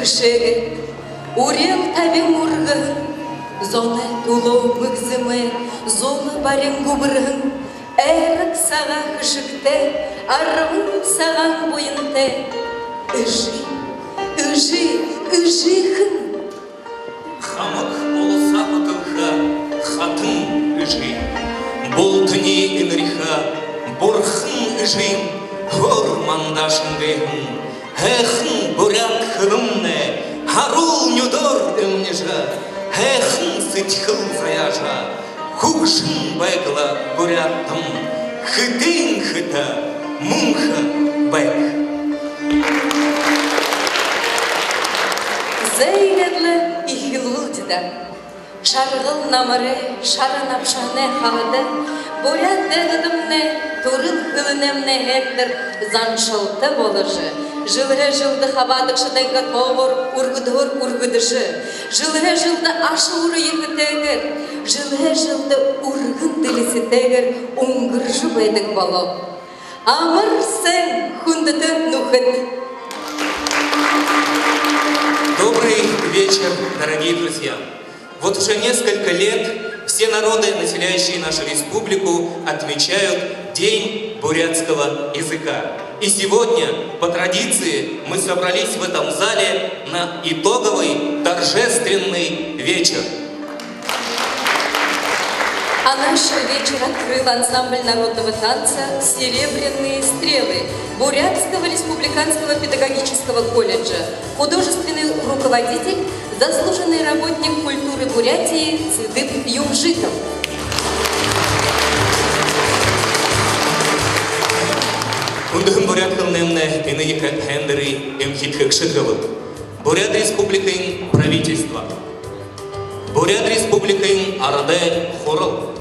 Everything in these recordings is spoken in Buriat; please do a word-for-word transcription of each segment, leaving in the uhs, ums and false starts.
Шэгэ, үреэл табин үргэһэн, зоной түлөө мэгзэмэй зула барин гүбэрһэн, айраг сагаан хэшэгтэй, арбан сагаан буянтай эжы, эжы, эжыхэн. Хамаг уласаа бүтээхэ хатан эжы, бултанай энэрхы бурхан эжы, хөөр манда шэнгээһэн һайхан буряад хэлэмнай һаруул нюдөөр эмнижэ, һайхан сэдьхэл заяажа, хүгжэн байг лэ буряадтам, хэтын хэтэ мүнхэ байг. Зай, иигээд лэ эхилүүлди даа. Шаргал намарай шара набшаһанай хаһада буряад дайдадамнай, түрэл хэлэнэймнай һайндэр заншалта боложо, жэлһээ жэлдэ хабаадагшадайнгаа тоогоор, үргэдһөөр үргэдэжэ, жэлһээ жэлдэ аша үрэ ехэтэйгээр, жэлһээ жэлдэ үргэн дэлисэтэйгээр үнгэржэ байдаг болоо. Амар сайн, хүндэтэ нүхэд! Добрый вечер, дорогие друзья! Вот уже несколько лет все народы, населяющие нашу республику, отмечают День бурятского языка. И сегодня, по традиции, мы собрались в этом зале на итоговый торжественный вечер. А наш вечер открыл ансамбль народного танца «Серебряные стрелы» Бурятского республиканского педагогического колледжа, художественный руководитель, заслуженный работник культуры Бурятии Цыдып Юмжитов. Хүндэһэн буряад хэлэнэймнай энэ ехэ һайндэрые эмхидхэгшэ гэбэл, Буряад Республикын правительство, Буряад Республикын Арадай Хурал,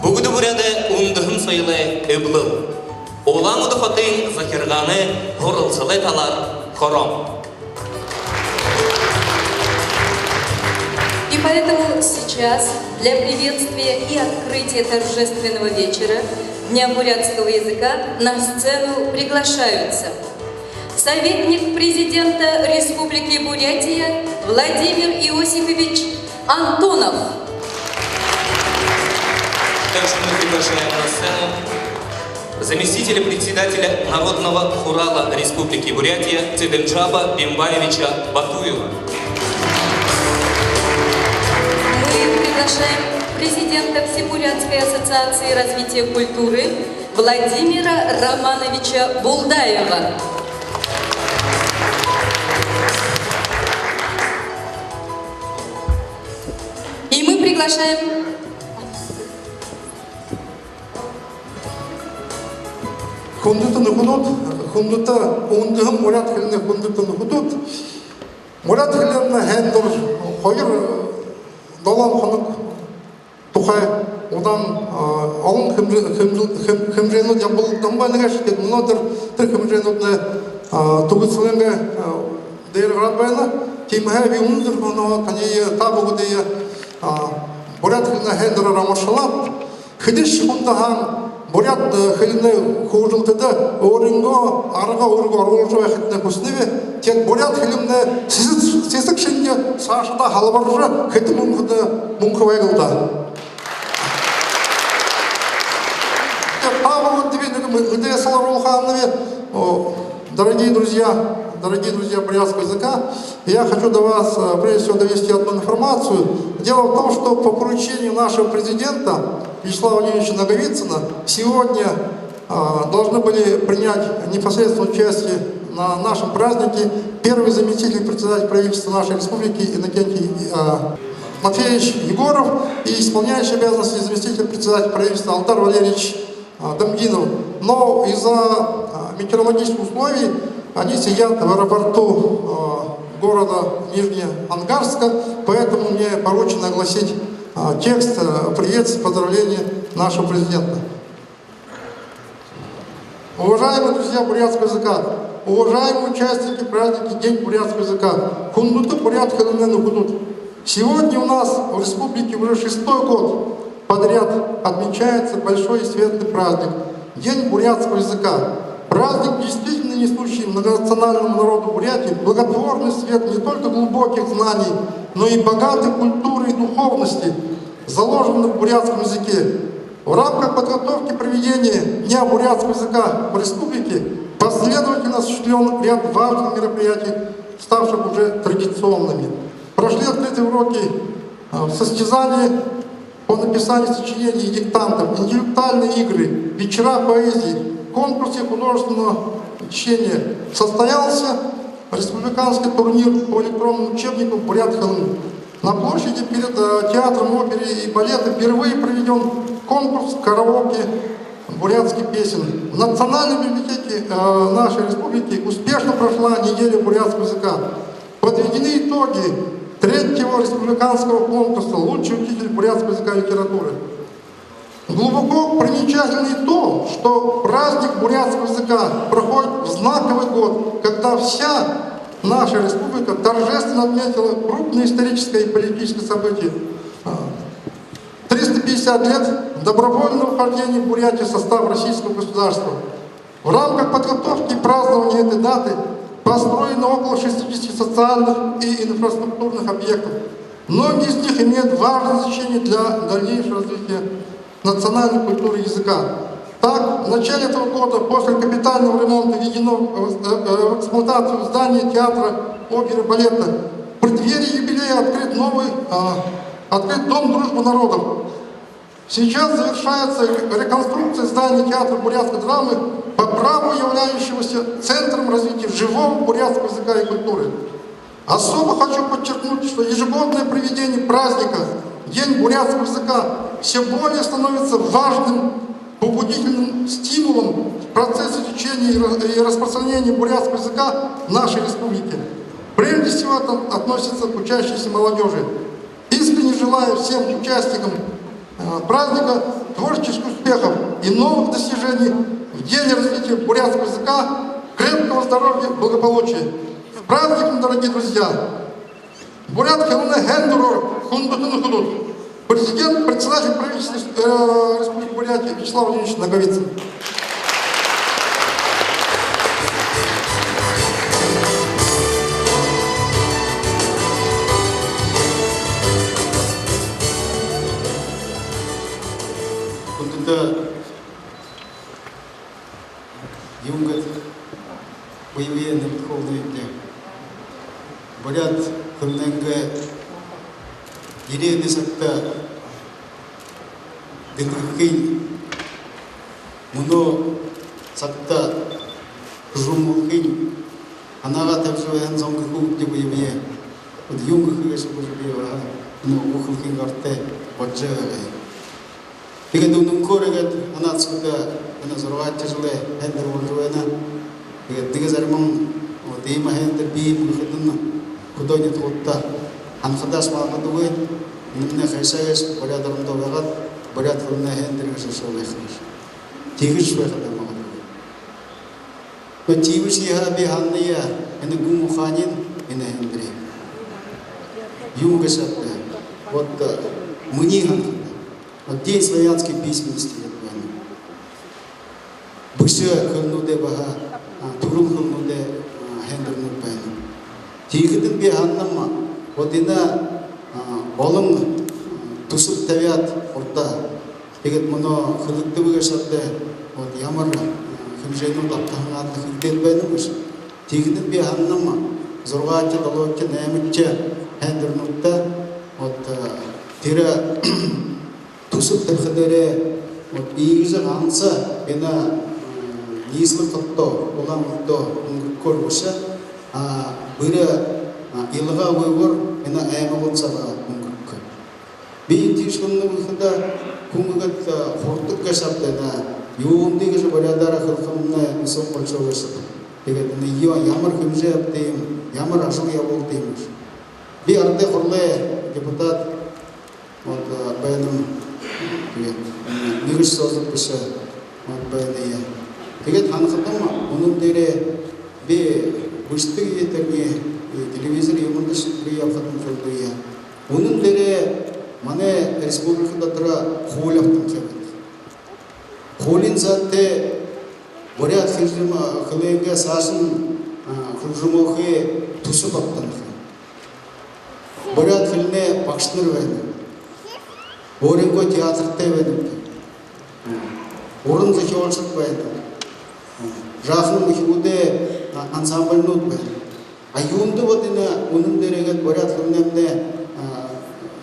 Бүгэдэ Буряадай үндэһэн соёлой эблэл, Улаан-Үдэ хотын захиргаанай һуралсалай талаар хором. И поэтому сейчас для приветствия и открытия торжественного вечера Дня бурятского языка на сцену приглашаются советник президента Республики Бурятия Владимир Иосифович Антонов. Также мы приглашаем на сцену заместителя председателя Народного хурала Республики Бурятия Цыдынджаба Бимбаевича Батуева. Мы приглашаем президента Всебурятской ассоциации развития культуры Владимира Романовича Булдаева. И мы приглашаем... Хүндэтэ нүхэдүүд, хүндэтэ үндэһэн буряад хэлэнэй хүндэтэ нүхэдүүд, буряад хэлэнэй һайндэр хоёр долоон хоног тухай удаан, а, олон хэмжээ-, хэмжээ-, хэм-, хэмжээнүүд ябуулагдаа байна гээшэ. Тиигээд мүнөөдэр тэрэ хэмжээнүүднай, а, түгэсхэлэйнгээ, а, дээрэ гараад байна. Тиимэһээ би үнэн зүрхэнһөө таниие, та бүгэдые, а, буряад хэлэнэй һайндэрөөр амаршалааб. Хэдышье хүндэ һаань буряад, э, хэлэнэй хүгжэлтэдэ өөрынгөө арга үүргэ оруулжа байхыетнай хүсэнэб. Тиигээд буряад хэлэмнай сэсэг, сэсэг шэнги саашадаа һалбаржа, хэтэ мүнхэдэ мүнхэ байг лэ даа. Тиигээд та бүгэдэндэ би нэгэ мэ-, мэдээсэл оруулхамнай. О, дорогие друзья, дорогие друзья бурятского языка, я хочу до вас, э, прежде всего довести одну информацию. Дело в том, что по поручению нашего президента Вячеслава Владимировича Наговицына сегодня, э, должны были принять непосредственно участие на нашем празднике первый заместитель председателя правительства нашей республики Иннокентий, э, Матвеевич Егоров и исполняющий обязанности заместителя председателя правительства Алдар Валерьевич, а, Дамдинов. Но из-за, а, метеорологических условий они сидят в аэропорту, а, города Нижнеангарска, поэтому мне поручено огласить, а, текст, а, приветствия, поздравления нашего президента. Уважаемые друзья бурятского языка, уважаемые участники праздника День бурятского языка, хүндэтэ буряад хэлэнэй нүхэдүүд. Сегодня у нас в республике уже шестой год подряд отмечается большой и светлый праздник — День бурятского языка. Праздник, действительно несущий многонациональному народу Бурятии благотворный свет не только глубоких знаний, но и богатой культуры и духовности, заложенных в бурятском языке. В рамках подготовки проведения Дня бурятского языка в республике последовательно осуществлён ряд важных мероприятий, ставших уже традиционными. Прошли открытые уроки, э, состязания по написанию сочинений и диктантов, интеллектуальные игры, вечера поэзии, конкурсы художественного чтения. Состоялся республиканский турнир по электронному учебнику «Бурят Хелме». На площади перед, э, театром оперы и балета впервые проведён конкурс караоке бурятских песен. В Национальной библиотеке, э, нашей республики успешно прошла неделя бурятского языка. Подведены итоги третьего республиканского конкурса «Лучший учитель бурятского языка и литературы». Глубоко примечательно и то, что праздник бурятского языка проходит в знаковый год, когда вся наша республика торжественно отметила крупное историческое и политическое событие. А, триста пятьдесят лет добровольного вхождения Бурятии в состав российского государства. В рамках подготовки и празднования этой даты построено около шестидесяти социальных и инфраструктурных объектов. Многие из них имеют важное значение для дальнейшего развития национальной культуры и языка. Так, в начале этого года, после капитального ремонта, введено в, э, э, в эксплуатацию здание театра оперы и балета. В преддверии юбилея открыт новый, а, открыт Дом дружбы народов. Сейчас завершается реконструкция здания театра бурятской драмы, по праву являющегося центром развития живого бурятского языка и культуры. Особо хочу подчеркнуть, что ежегодное проведение праздника День бурятского языка всё более становится важным побудительным стимулом в процессе изучения и ра-, и распространения бурятского языка в нашей республике. Прежде всего, это относится к учащейся молодёжи. Искренне желаю всем участникам, э, праздника творческих успехов и новых достижений в деле развития бурятского языка, крепкого здоровья, благополучия. С праздником, дорогие друзья! Буряад хэлэнэй һайндэрөөр, хүндэтэ нүхэдүүд! Президент, председатель правительства, э, Республики Бурятия Вячеслав Владимирович Наговицын. Хүндэтэ юун гээд бэе бэеэ нэрэдхүүлнэбди. Буряад хэлэнэйнгээ ерээдүй сагта дэлгэрэхын, мүнөө сагта хүжэмлэхын һанаагаа табижа байһан зон гэхэ гүбди бэе бэеэ. Вот юун гэхэ гээшэб гэжэ би баһа мүнөө үгэ хэлэхын гартай бодожо байгаа. Тиигээд үнэнгээр иигээд һанаа үзэхэдэ, энэ зургаадахи жэлээ һайндэр боложо байна. Тиигээд нэгэ зариман, вот, иимэ һайндэр бии юм гэхэдэнь, хүдөө нютагуудта һанахадаа магадгүй, энэмнай хайшаа гээшэб буряад орондоо байгаад, буряад хэлэнэй һайндэр гэжэ шуу байха гээшэ. Тиигэжэ байхадаа магадгүй. Но тиибэшье һаа, би һананая, энэ гүн ухааниинь, энэ һайндэрынь. Юун гээшэб даа. Вот, э, минии һанахада. Вот День славянской письменности гээд байна. Бэшэ хэлэнүүдэй баһа, а, түрэл хэлэнүүдэй, а, һайндэрнүүд байна. Тиихэдэнь би һананам, вот энэ, а, олон, а, түсэб табяад урдаа. Тиигээд мүнөө хэлэгдэбэ гээшэ һаа даа, вот ямар, а, хэмжээнүүд абтаһан аад хэгдээд байна гээшэ. Тиихэдэнь би һананам, зургаадахи, долоодохи, наймадахи һайндэрнүүдтэ, вот, а, тэрэ түсэб табиха дээрээ, вот, иигэжэ ганса энэ, м, ниислэл холто, Улаан-Үдэдөө үнгэргэхөөр бэшэ, а, бүри, а, илгаагүйгөөр энэ аймагууд соогоо үнгэргэхэ. Би тиишэ хэлэнэб гэхэдэ, хүн иигээд, а, хурдаг гээшэ һаа даа, юундэ гэжэ буряадаараа хэлэхэмнай мэсэб болошоо гээшэ. Тиигээд энэ юу, ямар хэмжээ абтаа юм, ямар ажал ябуулдаг юм гээшэ. Би Арадай Хурлай депутат, вот, э, байнам. Тиигээд, м, нэгэшье созыв бэшэ, вот, байна яа. Тиигээд һанахадам, үнэн дээрээ би бэшэдэг тэрэнээ, э, телевизор юумэндэ шэдбэри ябахадам хэлэдэг яа. Үнэн дээрээ манай республика дотор хуули абтаһан хэбэд. Хуулиин саашадаа Буряад хэлэжэм-, хэлэеэ саашань, а, хүгжөөхы түсэб абтанаха. Буряад хэлэнэй багшанар байна. Өөрынгөө театртай байна. Уран зохёолшод байна. Жаахан үхибүүдэй, а, ансамбльнууд байна. А юундэ вот энэ үнэн дээрээ гээд буряад хэлэнэймнай, а,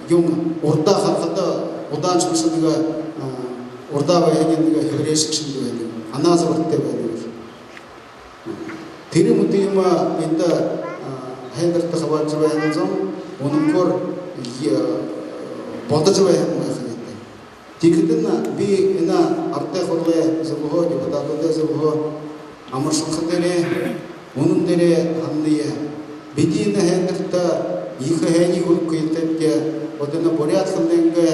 юун, урдаа харахада удаан шүүшэ нэгэ, а, урдаа байһан нэгэ хэбэрээшэг шэнги байна. Һанаа зобортой байна. Тэрэ мэтэ юумэ эндэ, а, һайндэртэ хабаадажа байһан зон үнэнхөөр, э, бодожо байһан байха хэрэгтэй. Тиихэдэнь би энэ Арадай Хуралай зүгһөө, депутадуудай зүгһөө амаршалха дээрээ, үнэн дээрээ һананаб. Бидэ энэ һайндэртэ ехэ һайниие хүргэхэ ёһотойбди. Вот энэ буряад хэлэнэйнгээ,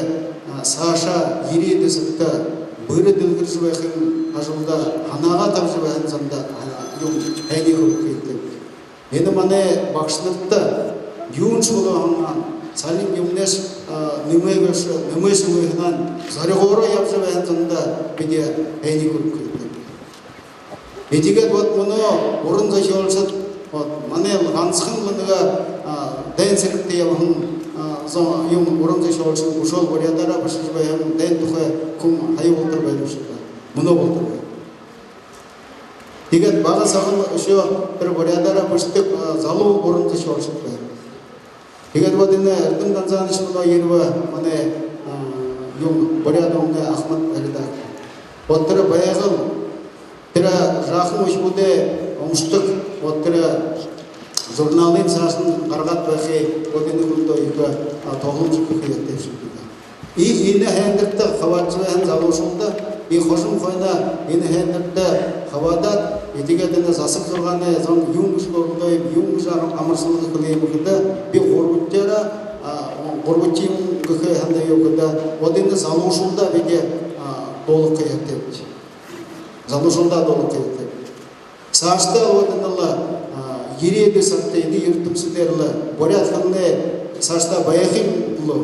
а, саашаа ерээд сагта бүри дэлгэржэ байхын ажалда һанаагаа табижа байһан зондо, а, юун, һайниие хүргэхэ ёһотойбди. Энэ манай багшанарта юуншье болоо һаа, салин юумэнһээ, а, нэмээ гээшэ, нэмээ гээшэ үгы һаань, зоригоороо ябажа байһан зондо бидэ һайниие хүргэхэ ёһотойбди. Тиигээд вот мүнөө уран зохёолшод, вот, манай гансахан лэ нэгэ, а, дайн сэрэгтэ ябаһан, а, зо-, юун, уран зохёолшод, үшөөл буряадаараа бэшэжэ байһан дайн тухай хүн һая болотор байна бшуу даа. Мүнөө болотор байна. Тиигээд бага сагай үшөө тэрэ буряадаараа бэшэдэг, а, залуу уран зохёолшод байна. Тиигээд вот энэ Эрдэм Данзанович мүнөө ерэбэ, манай, а, юун, «Буряад үнэ» ахамад редактор. Вот тэрэ «Байгал», тэрэ жаахан үхибүүдэй уншадаг, вот тэрэ журналынь саашань гаргаад байхые, вот энэ хүндэ ехэ, а, туһаламжа хэхэ ёһотойб шэнги даа. И энэ һайндэртэ хабаадажа байһан залуушуулда, и хожом хойно энэ һайндэртэ хабаадаад, и тиигээд энэ засаг зургаанай зон юун гэжэ хөөрэлдөө юм, юун гэжэ ам-, амаршалга хэлээ юм гэхэдэ, би гурбадахяараа, а, гурбадахиин гэхэ һанаа юу гэхэдэ, вот энэ залуушуулда бидэ, а, дуулаха ёһотойбди. Залуушуулда дуулаха ёһотойбди. Саашадаа вот энэл, а, ерээдүй сагта, энэ юртэмсэ дээрэл буряад хэлэнэй саашадаа байхын лэ.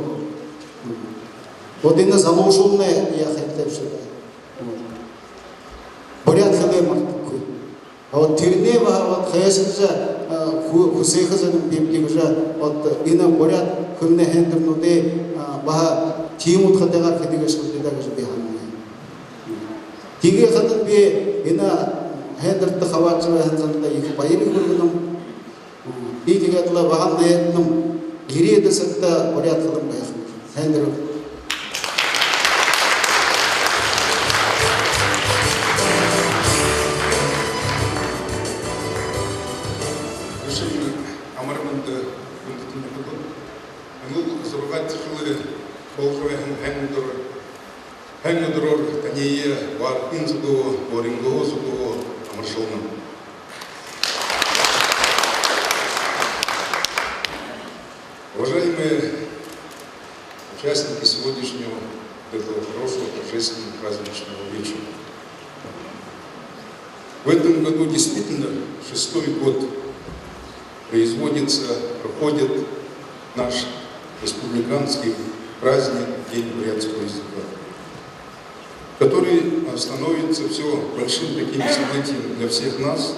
Вот энэ залуушуулнай яаха ёһотойб шуу даа. Буряад хэлээ мартахагүй. А вот тэрэнээ баһа вот хайшан гэжэ, а, хү-, хүсэхэ зон бии бди гэжэ, вот энэ буряад хэлэнэй һайндэрнүүдые, а, баһа тиимэ удхатайгаар хэдэг гээшэ бди даа гэжэ би һананаб. Тиигэхэдэнь би энэ һайндэртэ хабаадажа байһан зондо ехэ баяр хүргэнэб. И тиигээд лэ баһа найданаб, ерээдүй сагта буряад хэлэн байха. Һайндэрнэ. Үшөө амар мэндэ, хүндэтэ нүхэд. Энэ зургаадахи жэлэй боложо байһан һайн үдэр, һайн үдэрөөр таниие барагтайнгаа зүгһөө, өөрынгөө зүгһөө амаршалнаб. Уважаемые участники сегодняшнего этого хорошего торжественного праздничного вечера. В этом году действительно шестой год производится, проходит наш республиканский праздник День бурятского языка, который становится всё большим таким событием для всех нас,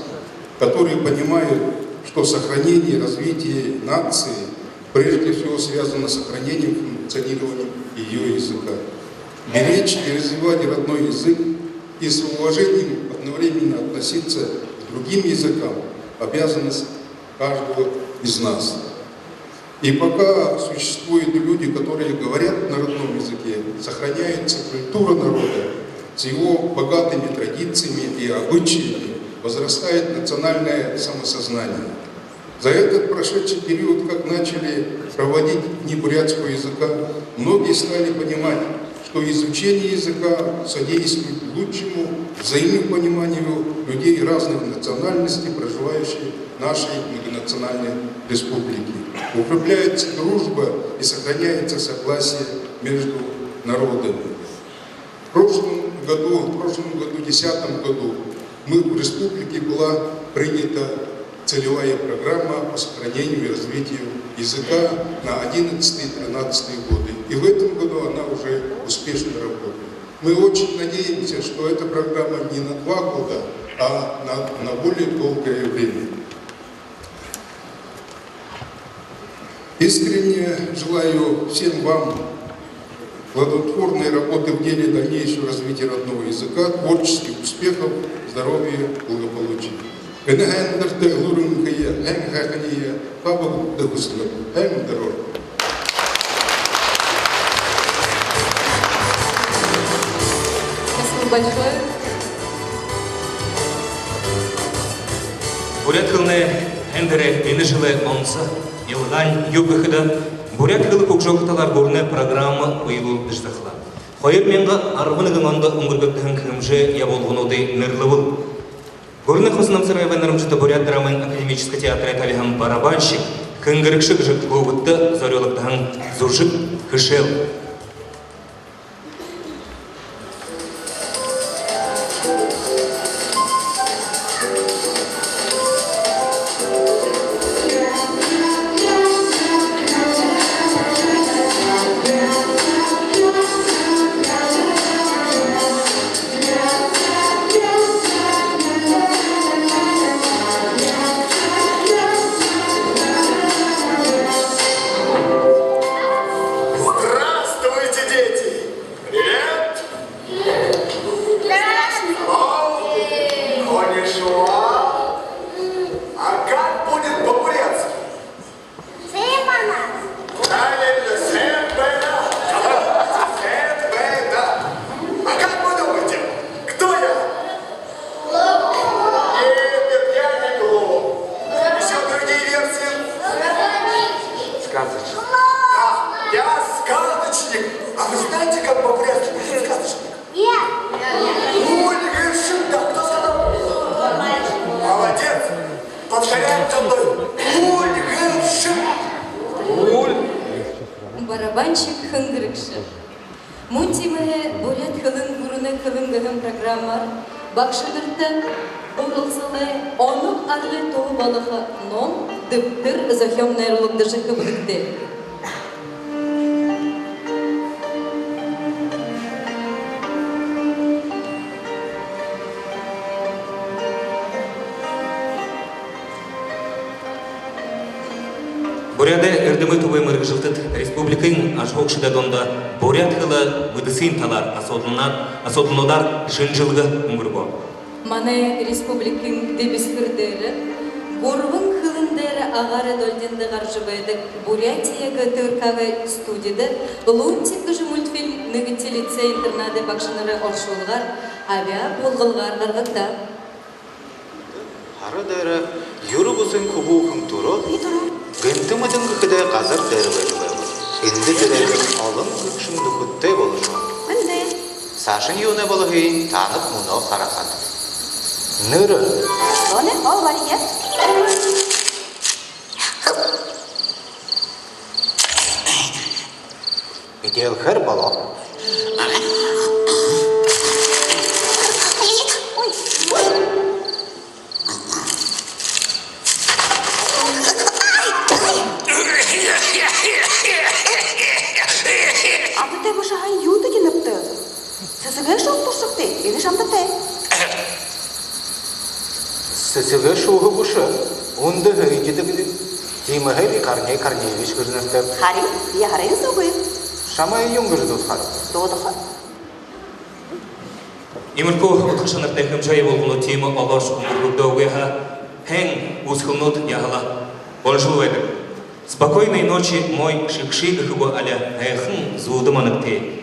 которые понимают, что сохранение и развитие нации прежде всего связано с сохранением и функционированием её языка. Беречь и развивать родной язык и с уважением одновременно относиться к другим языкам — обязанность каждого из нас. И пока существуют люди, которые говорят на родном языке, сохраняется культура народа с его богатыми традициями и обычаями, возрастает национальное самосознание. За этот прошедший период, как начали проводить Дни бурятского языка, многие стали понимать, что изучение языка содействует лучшему взаимопониманию людей разных национальностей, проживающих в нашей многонациональной республике. Укрепляется дружба и сохраняется согласие между народами. В прошлом году, в прошлом году, десятом году, мы, в республике была принята целевая программа по сохранению и развитию языка на одиннадцатый-тринадцатый годы. И в этом году она уже успешно работает. Мы очень надеемся, что эта программа не на два года, а на, на более долгое время. Искренне желаю всем вам плодотворной работы в деле дальнейшего развития родного языка, творческих успехов, здоровья, благополучия. Энэ һайндэртэ элүүр энхые, һайн һайханиие табагта хүсэнэб. Һайн үдэрөөр! Спасибо большое. Буряад хэлэнэй һайндэрэй энэ жэлэй онсо илгаань юуб гэхэдэ, буряад хэлэ хүгжөөхэ талаар гүрэнэй программа бэелүүлэгдэжэ захалаа. Хоёр мянга арбан нэгэн ондо үнгэргэгдэһэн хэмжээ ябуулгануудые нэрлэбэл, Гүрэнэй Хоца Намсараевай нэрэмжэтэ Буряад драмын академическэ театрай табиһан «Барабанщик» «Хэнгэрэгшэ» гэжэ хүүгэдтэ зорюулагдаһан зүжэг хэшээл. Здравствуйте, дети! Привет! Здравствуйте! О, конешуа! А как будет по-бурятски? Сэмбэ. Правильно, сэмбэ, да. Сэмбэ, да. А как вы думаете, кто я? Нет, нет, я не глуп. Ещё другие версии? Сказочник. Да, я сказочник. А вы знаете, как по-бурятски будет сказочник? Нет. Ульгыршык, да, кто сказал? Молодец. Повторяем за мной. Ульгыршык. Уль. Барабанщик Хэнгэрэгшэ. Мүн тиимэһээ буряад хэлэн гүрэнэй хэлэн гэһэн программаар багшанарта уралсалай оног аргын туһа болохо ном, дэбтэр зохёон найруулагдажа хэблэгдээ. Буряадай эрдэмэй түбэй мэргэжэлтэд республикын ажаһуугшадай дунда буряад хэлэ, мэдэсын талаар асуудалнууд, асуудалнуудаар шэнжэлгэ үнгэргөө. Манай республикын дэбисхэр дээрэ гурбан хэлэн дээрэ агаарай долгиндо гаража байдаг «Бурятия ГТРК»-гай студида «Лунтик» гэжэ мультфильм нэгэтэ лицей-интернадай багшанарай оршуулгаар, абяа буулгалгаар гаргагдаа. Һара дээрэ юрэ бусын хүбүүхэн түрөө. Би түрөө. Гэнтэ мэдэн гэхэдэ газар дээрэ байжа байба. Эндэ тэрээгээр олон гэгшын нүхэдтэй боложо байна. Эндэ. Саашань юунэй болоһыень таанад мүнөө харахат. Нэрэ. Оной ол барья. Эдеэлхээр болоо. Абатай бэшэ һаань юундэ тэнэбта? Сэсэгээ шүүхэ туршагты, энэ шамдатай. Сэсэгээ шүүхэ бэшэ, үндэһэ эдидэг лэ. Тиимэһээ би Корней Корнеевич гэжэ нэрэтэйб. Харин яаһарынь үгы. Шамайе юун гэжэ дуудахаб? Дуудаха. Иимэрхүү удха шанартай хэмжээ ябуулганууд тиимэ олооршье үнгэргэгдөөгүй һаа, һайн үүсхэлнүүд яһала болжол байдаг. «Спокойной ночи, мой шэгшы» гэхэ гү, али «Һайхан зүүдэ манагты».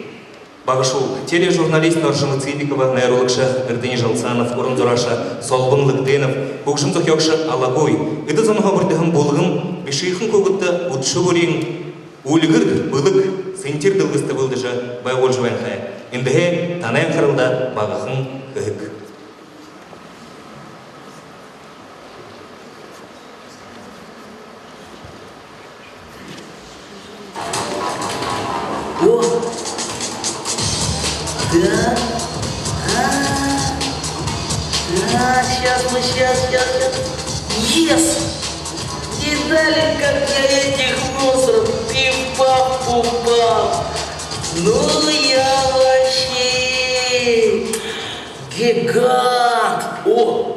Багашуул, тележурналист Норжима Цыбикова, найруулагша Эрдэни Жалсанов, уран зурааша Солбон Лыгденов, хүгжэм зохёогшо Алагуй, эдэ зонһоо бүридһэн бүлгэм бишыхан хүүгэдтэ үдэшэ бүриин үльгэр бэлэг, сэнтир дэлгэсэ бэлдэжэ байгуулжа байна ха. Эндэһээ танай анхаралда багахан хэһэг. О! Да? А? Да, щас мы, щас, щас, щас. Yes! Видали, как я этих монстров пиф-паф-пуф-паф? Ну я вообще гигант! О!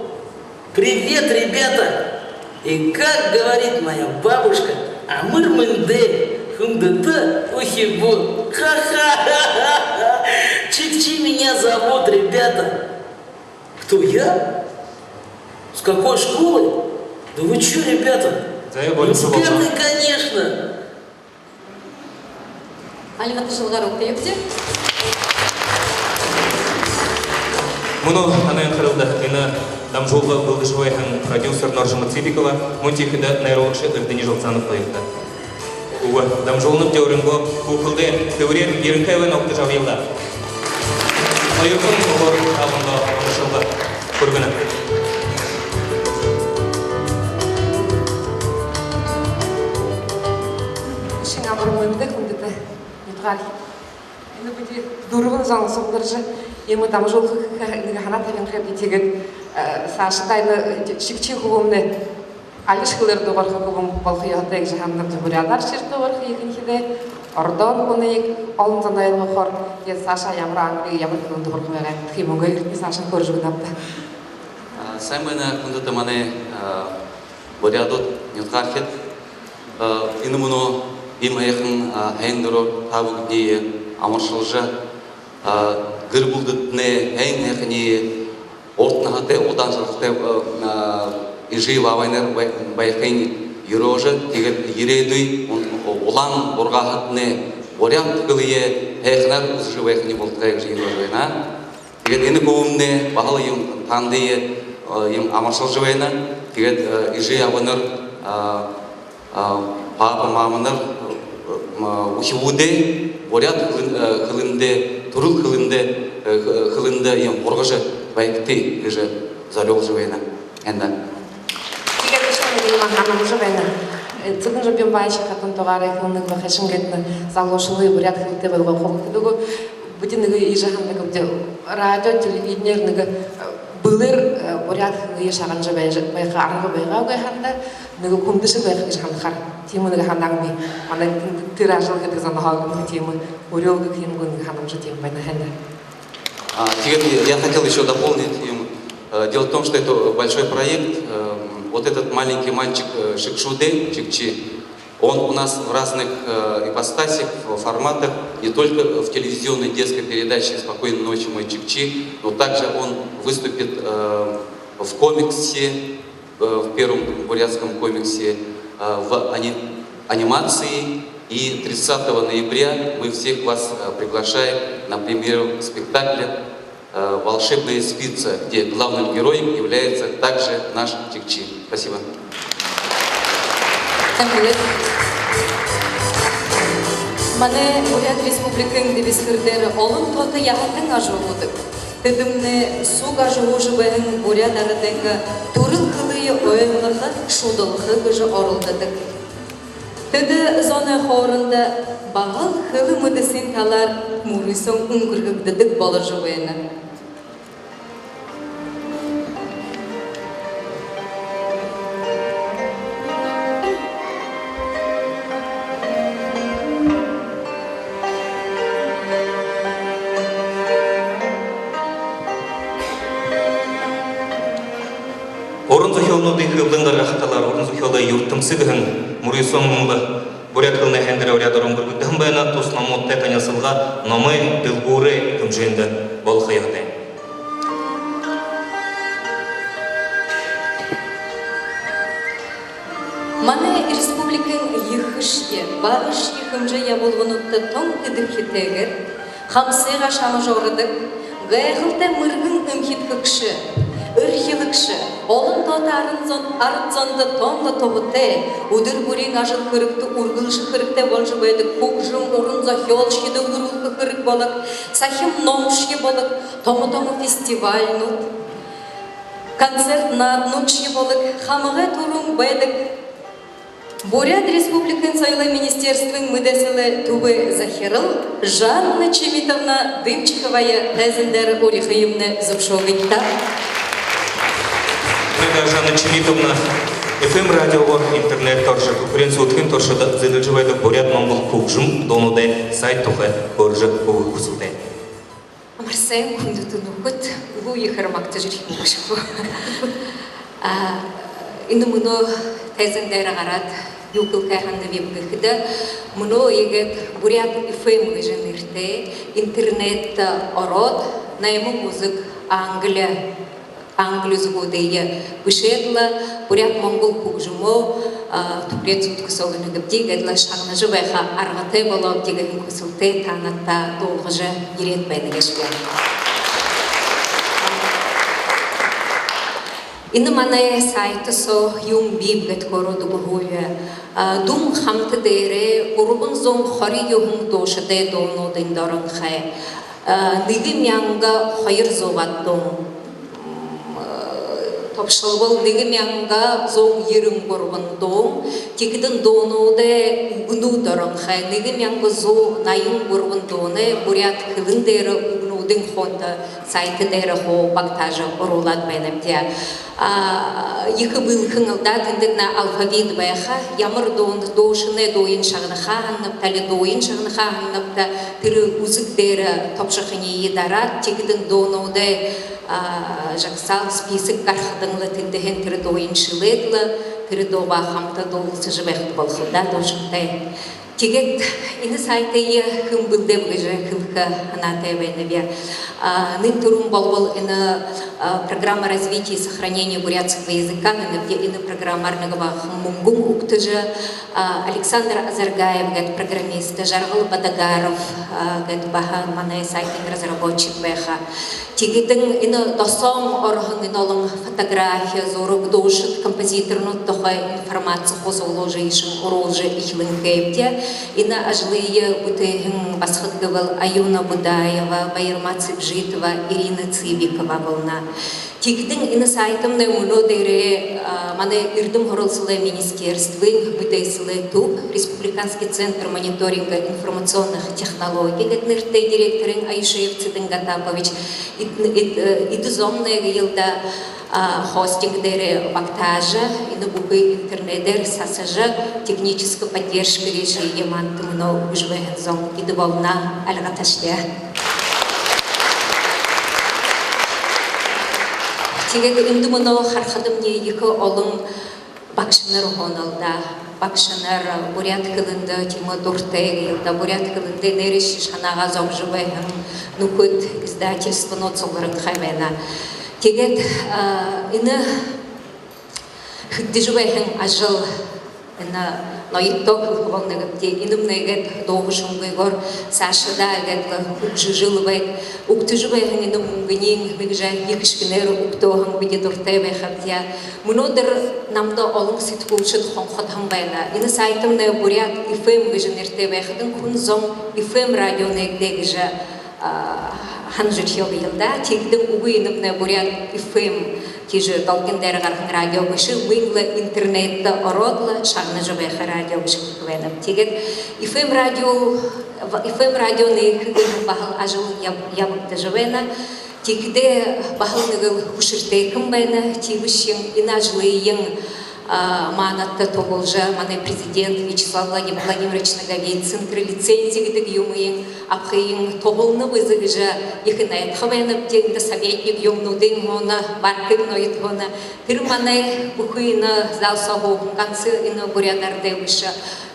Привет, ребята! И как говорит моя бабушка, амар мэндэ, хүндэтэ үхибүүд. Ха-ха-ха! Чикчи меня зовут, ребята. Кто, я? С какой школы? Да вы чё, ребята? Да я больше с пятой, конечно. Альга ташалгаар үгтэе. Мүнөө танай анхаралда энэ дамжуулга бэлдэжэ байһан продюсер Норжима Цыбикова, мүн тиихэдэ найруулагша Эрдэни Жалцанов хоёрто. Үгы, дамжуулгын дүүрэн бү хүүхэлдэй тэбэреэр ерэнхэй байна, угтажа абая даа. Хоёрдохи туһаар табанда амаршалга хүргэнэ. Шэнэ амар мэндэ, хүндэтэ нютагаархид. Энэ бидэ дүрбэн зон сугларжа, иимэ дамжуулга хэхэ нэгэ һанаа табинхай би, тиигээд, э, саашадаа энэ шэгшэн хүбүүмнай алишье хэлээр дуугарха хүбүүн болохо ёһотой гэжэ һананаб. Буряадаар шэр дуугарха ехэнхидээ, ородоор хүнэй олон зон ойлгохоор, тиигээд саашаа ямар англи, ямар хэлэн дуугарха байгаа, тиимэ үгөөрөө саашань хөөрэжэ үгэнэб даа. А, сайн байна, хүндэтэ манай, а, буряадууд, нютагаархид. А, энэ мүнөө иимэ һайхан, а, һайндэрөөр та бүгэдэниие амаршалжа, а, гэр бүлэдэтнай һайн һайханиие, урда наһатай, удаан жаргалтай, а, эжы баабайнар бай-, байхыень юрөөжэ, тиигээд ерээдүй ун-, улаан бургааһатнай буряад хэлые һайханаар үзэжэ байхань болтогой гэжэ юрөөжэ байна. Тиигээд энэ хүбүүмнай баһал иимэ таанадые, э, иимэ амаршалжа байна. Тиигээд, э, эжы абанар, а, а, папа маманар, э, м, үхибүүдээ буряад хэлэн-, э, хэлэндээ, түрэл хэлэндээ, э, х-, хэлэндээ иимэ һургажа байгты гэжэ зорюулжа байна. Эндэ. Тиигээд үшөө нэгэ юумэ һанамжа байна. Э, Цыден Жабимбаевич хатан тугаарай хэлэнэ байха шэнги, гээд нэгэ залуушуулые буряад хэлэтэй болгохо гэхэдэ, үгы, бидэ нэгэ иигэжэ һанадаг, бидэ радио, телевидениеэр нэгэ, э, бэлээр, э, буряад хэлые шагнажа байжа, байха арга байгаагүй һаань даа, нэгэ хүндэшэг байха гэжэ һанахаар. Тиимэ нэгэ һанаагаа би манай тэрэ ажал хэдэг зонһоо тиимэ үреэлгэ, тиимэ гү, нэгэ һанамжа тиимэ байна һаань даа. А, тиигээд я хотел ещё дополнить, им, э, дело в том, что это большой проект. Э, вот этот маленький мальчик, э, Шигшуде, Чикчи, он у нас в разных, э, ипостасях, в форматах, не только в телевизионной детской передаче «Спокойной ночи, мой Чикчи», но также он выступит, э, в комиксе, э, в первом бурятском комиксе, э, в ани-, анимации. И тридцатого ноября мы всех вас, э, приглашаем на премьеру спектакля, э, «Волшебная спица», где главным героем является также наш Чикчи. Спасибо. Тангилет. Манай Буряад Республикын дэбисхэр дээрэ олон тоото яһатан ажаһуудаг. Тэдэмнай суг ажаһуужа байһан буряад арадайнгаа түрэл хэлые ойлгохо, шудалха гэжэ оролдодог. Тэдэ зоной хоорондо баһал хэлэ мэдэсын талаар мүрысөөн үнгэргэгдэдэг боложо байна. Уран зохёолнуудые хэблэн гаргаха талаар «Уран зохёолой юртэмсэ» гэһэн мүрысөөн мүн лэ буряад хэлэнэй һайндэрөөр уряадаар үнгэргэгдэһэн байна. Тус номуудтай танилсалга номой дэлгүүрэй хэмжээндэ болохо ёһотой. Манай республикын ехэшье, багашье хэмжээ ябуулгануудта тон эдэбхитэйгээр, хамсыгаа шамажа ородог, гайхалтай мэргэн эмхидхэгшэ, эрхилэгшэ, олон тоото арад зон-, арад зондо тон лэ туһатай, үдэр бүриин ажал хэрэгтэ үргэлжэ хэрэгтэй боложо байдаг хүгжэм уран зохёолшье дэлгэрүүлхэ хэрэг болог, сахим номшье болог, томо-томо фестивальнууд, концерт нааднуудшье болог, хамагай түрүүн байдаг Буряад Республикын соёлой министерствын мэдээсэлэй түбэй захирал Жанна Чимитовна Дымчиковае тайзан дээрэ урихыемнай зүбшөөгыт даа. Эндэ Жанна Чимитовна эф эм радиогоор, интернет туршада, Түхэриг сүүдэхын туршада зэдэлжэ байдаг буряад-монгол хүгжэм дуунуудай сайт тухай хөөрэжэ үгэхэ хүсэлтэй. Амар сайн, хүндэтэ нүхэд, үгы, ехээр магтажархи үгэшэгүй. А, энэ мүнөө тайзан дээрэ гараад юу хэлэхэ һанааб гэхэдэ, мүнөө иигээд Буряад эф эм гэжэ нэрэтэй интернедтэ ороод, найман үзэг англи, англи үзэгүүдые бэшээд лэ, буряад-монгол хүгжэмөө, а, түбхеэрээд зүтгүүлнэ гээбди, иигээд лэ шагнажа байха аргатай болообди гэһэн хүсэлтэй таанадта дуулгажа ерээд байна гээшэб. Энэ манай сайт соо юун бииб гэхэдэ, хөөрөөд үгэхэ гү. А, дүн хамта дээрээ гурбан зуун хорин юһэн дуушадай дуунуудынь доронхой. А, нэгэ мянга хоёр зуугаад дуун. М, э, тобшолбол, нэгэ мянга зуун ерэн гурбан дуун. Тиихэдэнь дуунуудай үгэнүүд доронхой нэгэ мянга зуун наян гурбан дуунай буряад хэлэн дээрэ үгэнүүдынь хоонто сайт дээрэ хуу багтаажа оруулаад байнабди. А, ехэ бэлхэн лэ даа, тэндэтнай алфавит байха, ямар дуун, дуушанай дууень шагнаха һанаабта, али дууень шагнаха һанаабта, тэрэ үзэг дээрэ тобшохониие дараад, тиихэдэнь дуунуудай, а, жагсаал, список гарахадань лэ, тэндэһээнь тэрэ дууень шэлээд лэ, тэрэ дуугаа хамта дуулалсажа байхада болохо лэ даа, дуушантай. Тиигээд энэ сайтые хэн бэлдээб гэжэ хэлэхэ һанаатай байнаб. А, нэн түрүүн болбол энэ, а, программа развития и сохранения бурятского языка гэнэбди, энэ программаар нэгэ бага мүнгэн үгтэжэ, а, Александр Азаргаев гээд программист, Жаргал Бадагаров, а, гээд баһа манай сайтын разработчик байха. Тиихэдэнь энэ досоонь ороһон энэ олон фотографи, зураг, дуушад, композиторнууд тухай информаци хуу зугаалжа, иишэнь оруулжа эхилһэн гээбди. Энэ ажалые бүтээһэн басагад гэбэл Аюна Будаева, Баярма Цыбжитова, Ирина Цыбикова болоно. Тиихэдэнь энэ сайтнай мүнөө дээрээ, а, манай эрдэм һуралсалай министерствын мэдээсэлэй түб, Республиканский центр мониторинга информационных технологий гээд нэрэтэй директорынь Аюшеев Цыден Гатапович эд-, эд-, э, эдэ зомнай гээл даа, а, хостинг дээрэ багтаажа, энэ бүхы интернедээр сасажа, техническа поддержка гээшые манда мүнөө үгэжэ байһан зон эдэ болоно, альга таашалаа. Тиигээд эндэ мүнөө харахадамни, ехэ олон багшанар һуунал даа. Багшанар, буряад хэлэндэ тиимэ дуратай гээл даа, буряад хэлэндээ нээрээшье шанаагаа зобожо байһан нүхэд, издательствонууд сугларанхай байна. Тиигээд, а, энэ хэгдэжэ байһан ажал, энэ ноёдто хэлэхэ болоно гээбди, энэмнай гээд дууһашангүйгөөр саашадаа гээд лэ хүгжэжэл байг. Үгтэжэ байһан энэ мүнгэниинь нэгэ жаа ехэ шэнээр үгтөөһэн бидэ дуратай байхабди. Мүнөөдэр намда олон сэтгүүлшэд хонходоһон байна. Энэ сайтнай Буряад эф эм гэжэ нэрэтэй байхадань, хүн зон эф эм радионай дээрэ гэжэ, а, һанажархёо гээл даа. Тиихэдэнь үгы, энэмнай Буряад эф эм гэжэ долгин дээрэ гараһан радио бэшэ, мүн лэ интернедтэ ороод лэ шагнажа байха радио гэжэ хэлэхэ байнаб. Тиигээд эф эм радио, эф эм радионай хэһэн баһал ажал яб-, ябагдажа байна. Тиихэдээ баһал нэгэл хүшэртэйхэн байна. Тиибэшье энэ ажалыень, а, манадта туһалжа, манай президент Вячеслав Влади-, Владимирович Наговицын тэрэ лицензи гэдэг юумыень абахыень туһалнаб бэзэ гэжэ ехэ найдаха байнабди. Эндэ советник юумэнүүдынь һуунал, бархын ноёд һуунал. Тэрэ манай бүхы энэ зал соо һууһан ганса энэ буряадаар дээбэшье,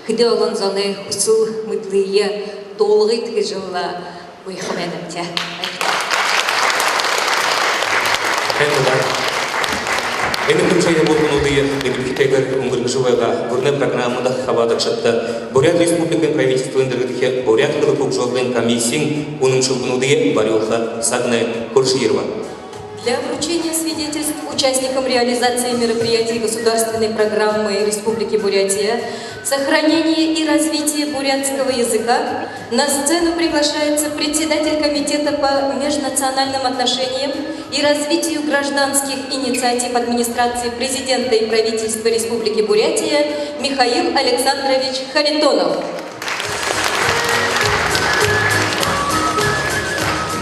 хэды олон зоной хүсэл мэдэлые дуулгыт гэжэл гуйха байнабди. Баяртай. Баяртай. Энэ хүншэн ябуулгануудые нэгэдэхитэйгээр үнгэргэжэ байгаа гүрэнэй программада хабаадагшадта Буряад Республикын правительствын дэргэдэхи буряад хэлэ хүгжөөлгын комиссиин үнэмшэлгэнүүдые барюулха сагнай хүршэ ербэ. Для вручения свидетельств участникам реализации мероприятий государственной программы Республики Бурятия «Сохранение и развитие бурятского языка» на сцену приглашается председатель Комитета по межнациональным отношениям и развитию гражданских инициатив администрации Президента и Правительства Республики Бурятия Михаил Александрович Харитонов.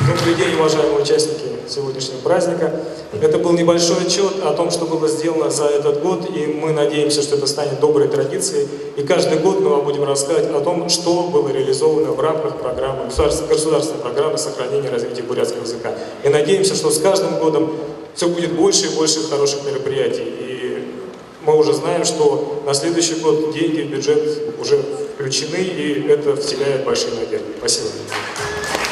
Добрый день, уважаемые участники сегодняшнего праздника. Это был небольшой отчёт о том, что было сделано за этот год, и мы надеемся, что это станет доброй традицией. И каждый год мы вам будем рассказывать о том, что было реализовано в рамках программы, государств-, государственной программы сохранения и развития бурятского языка. И надеемся, что с каждым годом всё будет больше и больше хороших мероприятий. Мы уже знаем, что на следующий год деньги в бюджет уже включены, и это вселяет большие надежды. Спасибо.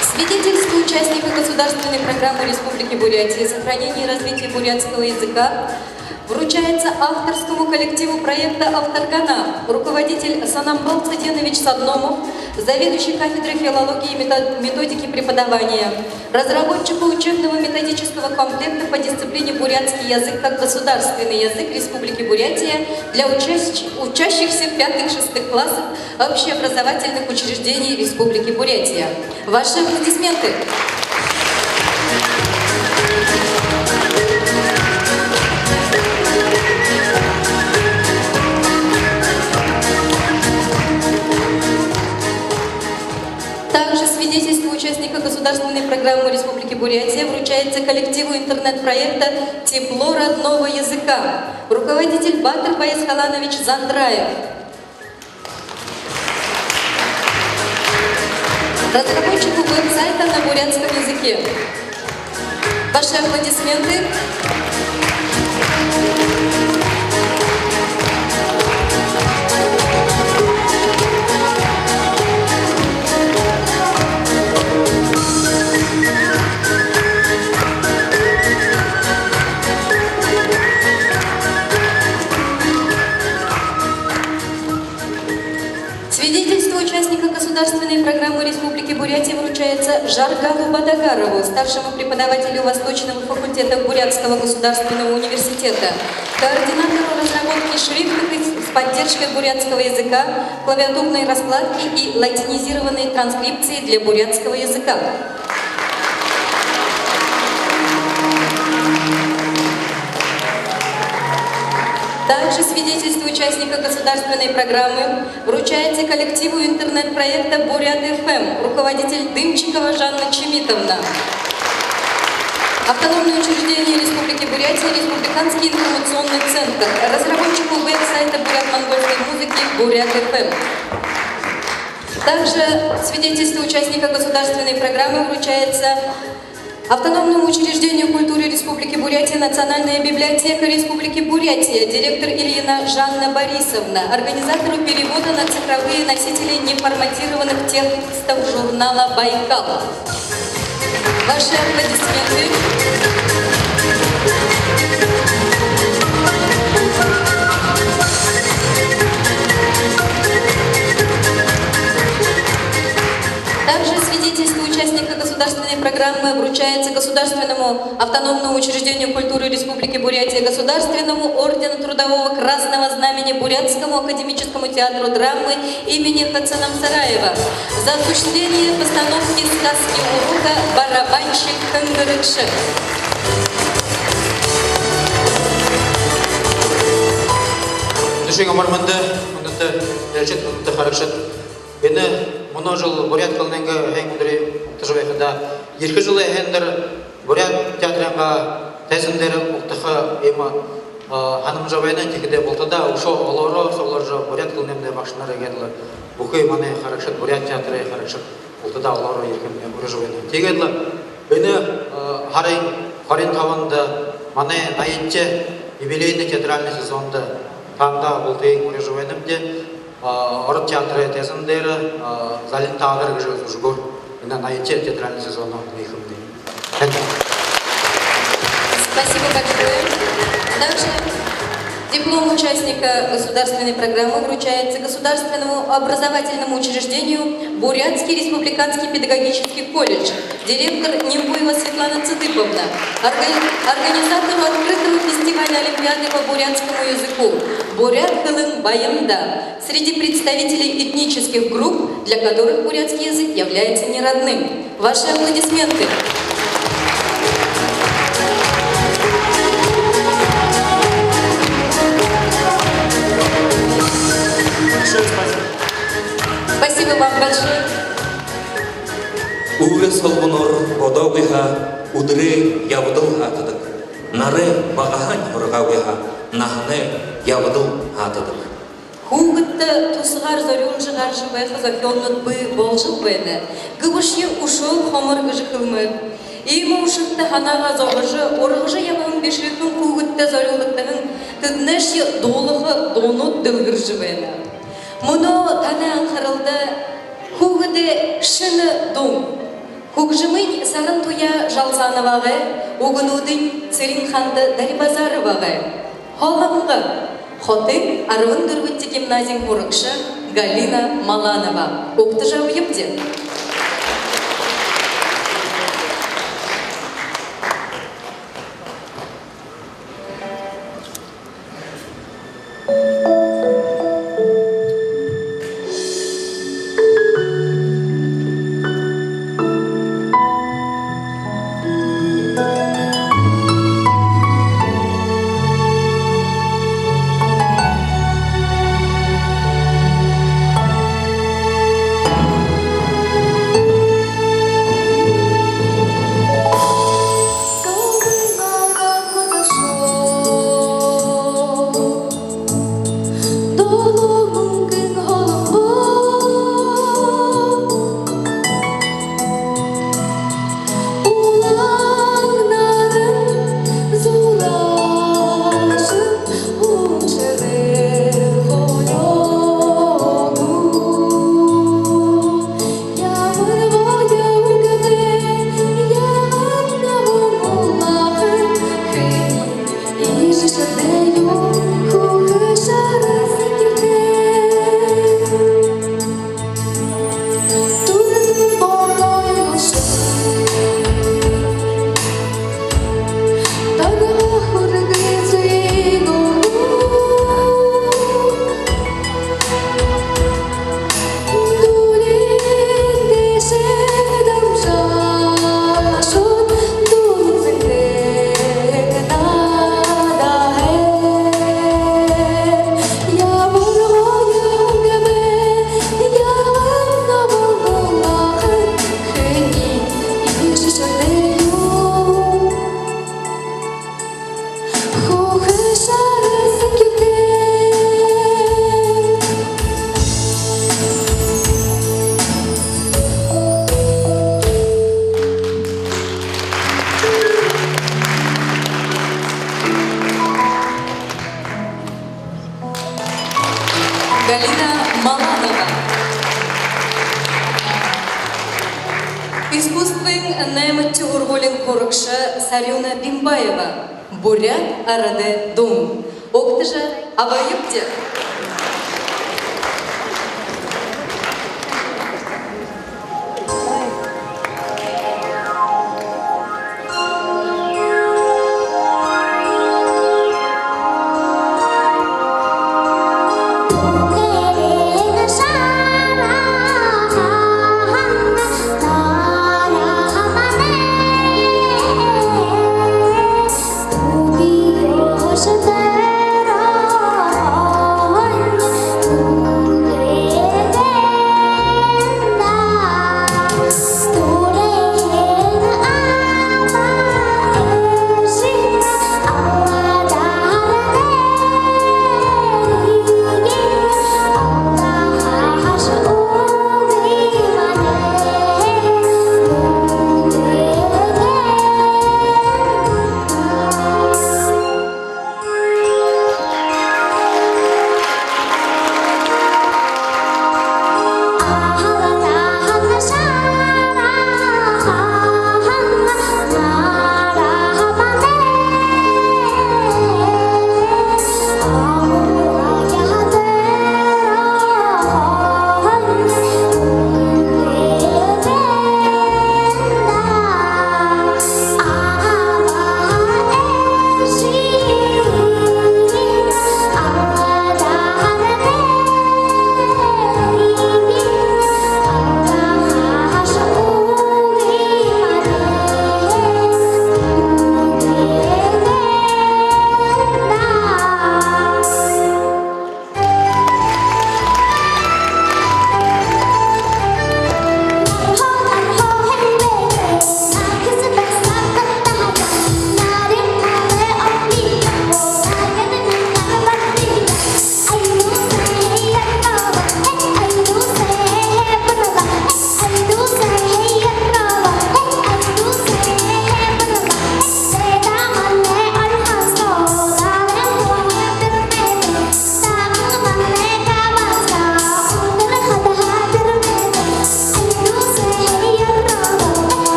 Свидетельство участника государственной программы Республики Бурятия «Сохранение и развитие бурятского языка» вручается авторскому коллективу проекта «Авторгана», руководитель Санамбал Цыденович Садномов, заведующий кафедрой филологии и мето-, методики преподавания, разработчику учебного методического комплекта по дисциплине «Бурятский язык как государственный язык Республики Бурятия для учащ-, учащихся пятых-шестых классов общеобразовательных учреждений Республики Бурятия. Ваши аплодисменты. Также свидетельство участника государственной программы Республики Бурятия вручается коллективу интернет-проекта «Тепло родного языка», руководитель Батыр Баясхаланович Зандраев, разработчику веб-сайта на бурятском языке. Ваши аплодисменты. Свидетельство участника государственной программы Республики Бурятия вручается Жаргалу Бадагарову, старшему преподавателю Восточного факультета Бурятского государственного университета, координатору разработки шрифтов и с поддержкой бурятского языка, клавиатурной раскладки и латинизированной транскрипции для бурятского языка. Также свидетельство участника государственной программы вручается коллективу интернет-проекта «Бурят Ф М», руководитель Дымчикова Жанна Чимитовна, автономное учреждение Республики Бурятия, Республиканский информационный центр, разработчику веб-сайта бурят-монгольской музыки «Бурят Ф М». Также свидетельство участника государственной программы вручается автономному учреждению культуры Республики Бурятия «Национальная библиотека Республики Бурятия», директор Ильина Жанна Борисовна, организатору перевода на цифровые носители неформатированных текстов журнала «Байкал». Ваши аплодисменты. Также свидетельство участника государственной программы вручается Государственному автономному учреждению культуры Республики Бурятия, Государственному ордену Трудового Красного Знамени Бурятскому академическому театру драмы имени Хацанамсараева за осуществление постановки сказки Урука «Барабанщик Кынгырыкшы». Үдэшын амар мэндэ, хүндэтэ ээлжэд, хүндэтэ харагшад. Энэ мүнөө жэл буряад хэлэнэйнгээ һайндэрынь угтажа байхадаа, ерэхэ жэлэй һайндэр буряад театрайнгаа тайзан дээрэ угтаха иимэ, а, һанамжа байна. Тиихэдээ бултадаа үшөө олоороо сугларжа, буряад хэлэнэймнай багшанар, иигээд лэ бүхы манай харагшад, буряад театрай харагшад бултадаа олоороо ерэхыемнай уряжа байна. Тиигээд лэ энэ, а, һарын хорин табанда манай наядахи юбилейный театральный сезондо таанадаа бултыень уряжа байнабди. А, Ород театрай тайзан дээрэ, а, «Залин таадар» гэжэ зүжэгөөр энэ наядахи театральный сезоноо нээхэмнай. Танд. Спасибо большое. Также диплом участника государственной программы вручается Государственному образовательному учреждению «Бурятский республиканский педагогический колледж», директор Нембуева Светлана Цыдыповна, органи-, организатору открытого фестиваля Олимпиады по бурятскому языку «Буряад хэлэн баянда» среди представителей этнических групп, для которых бурятский язык является неродным. Ваши аплодисменты. Большое спасибо. Спасибо вам большое. Үүрэй солбоноор бодоогүй һаа, үдэрэй ябадал һаатадаг. Нарай багаһаань һургаагүй һаа, наһанай ябадал һаатадаг. Хүүгэдтэ тусгаар зорюулжа гаража байха зохёолнууд бии болжол байна. Гэбэшье үшөөл хомор гэжэ хэлмээр. Иимэ ушарта һанаагаа зобожо, ургажа ябаһан бишыхан хүүгэдтэ зорюулагдаһан тэдэнэйшье дуулаха дуунууд дэлгэржэ байна. Мүнөө танай анхаралда хүүгэдэй шэнэ дуун. Хүгжэмынь Саран Туяа Жалсановагай, үгэнүүдынь Цырен-Ханда Дарибазаровагай. «Һолонго». Хотын арбан дүрбэдэхи гимназиин һурагша Галина Маланова. Угтажа абаябди. Галина Маланова. Искусствын наймадахи һургуулиин һурагша Сарюна Бимбаева. «Буряад арадай дуун». Угтажа абаябди.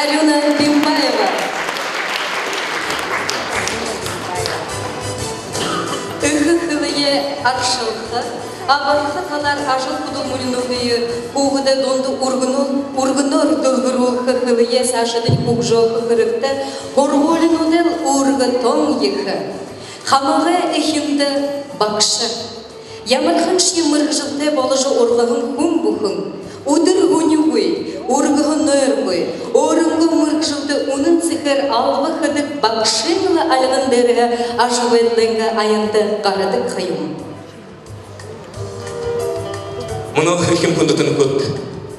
Алёна Бимбаева. Эхэ хэлэеэ аршалха, абарха талаар ажал хүдэлмэринүүдые хүүгэдэй дунда үргэнөөр, үргэнөөр дэлгэрүүлхэ, хэлэеэ саашадань хүгжөөхэ хэрэгтэй. Һургуулинуудайл үүргэ тон ехэ. Хамагай эхиндэ багша. Ямарханшье мэргэжэлтэй боложо ургаһан хүн бүхэн үдэр һүнигүй, үргэһэн нойргүй, өөрынгөө мэргэжэлдэ үнэн сэхээр алба хэдэг багшын лэ альган дээрэһээ ажабайдалайнгаа аянда гарадаг ха юм. Мүнөө, эрхим хүндэтэ нүхэд,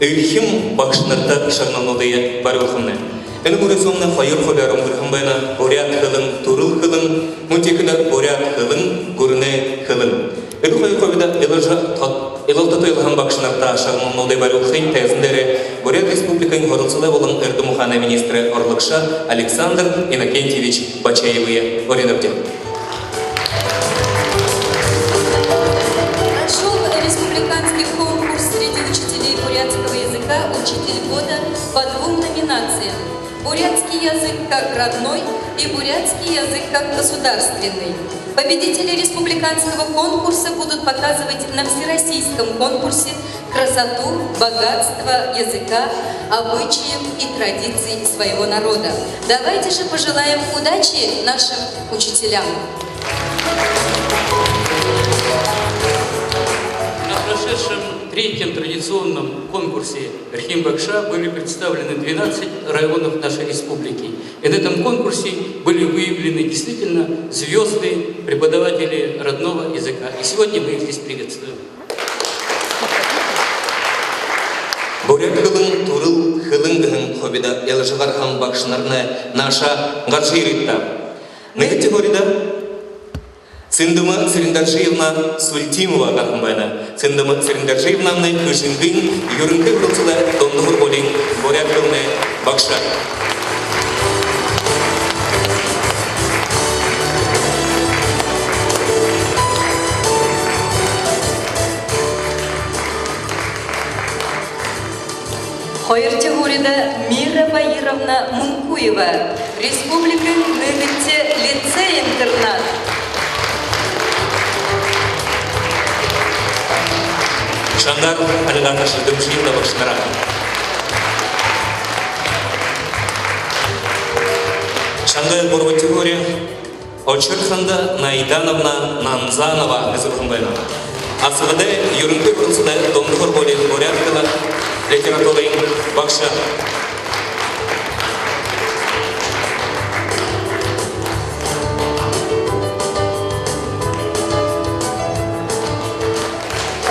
эрхим багшанарта шагналнуудые барюулхамнай. Энэ мүрысөөмнай хоёр хубяар үнгэрһэн байна: буряад хэлэн — түрэл хэлэн, мүн тиихэдэ буряад хэлэн — гүрэнэй хэлэн. Энэ хоёр хубида илажа, тод-, илалтата илаһан багшанарта шагналнуудые барюулхын тайзан дээрэ Буряад Республикын һуралсалай болон эрдэм ухаанай министрэй орлогшо Александр Иннокентьевич Бачаевые уринабди. Прошёл республиканский конкурс среди учителей бурятского языка «Учитель года» по двум номинациям: «Бурятский язык как родной» и «Бурятский язык как государственный». Победители республиканского конкурса будут показывать на всероссийском конкурсе красоту, богатство языка, обычаев и традиций своего народа. Давайте же пожелаем удачи нашим учителям. На прошедшем третьем традиционном конкурсе «Эрхим багша» были представлены двенадцать районов нашей республики. И на этом конкурсе были выявлены действительно звёзды, преподаватели родного языка. И сегодня мы их здесь приветствуем. Буряад хэлэн — түрэл хэлэн гэһэн хубида илажа гараһан багшанарнай наашаа гаража ерыт даа. Нэгэдэхи һуурида Цындыма Цырендоржиевна Сультимова гараһан байна. Цындыма Цырендоржиевнамнай Хэжэнгын юрэнхы һуралсалай дунда һургуулиин буряад хэлэнэй багша. Хоёрдохи һуурида Мира Баировна Мункуева, республикын нэгэдэхи лицей-интернат. Шангаров Альгата Шэрдэмжиевна багшанараа. Шангай гурбадахи һуури Очирханда Найдановна Нанзанова эзэлһэн байна. Асагадай юрэнхы һуралсалай дунда һургуулиин буряад хэлэ, литературын багша.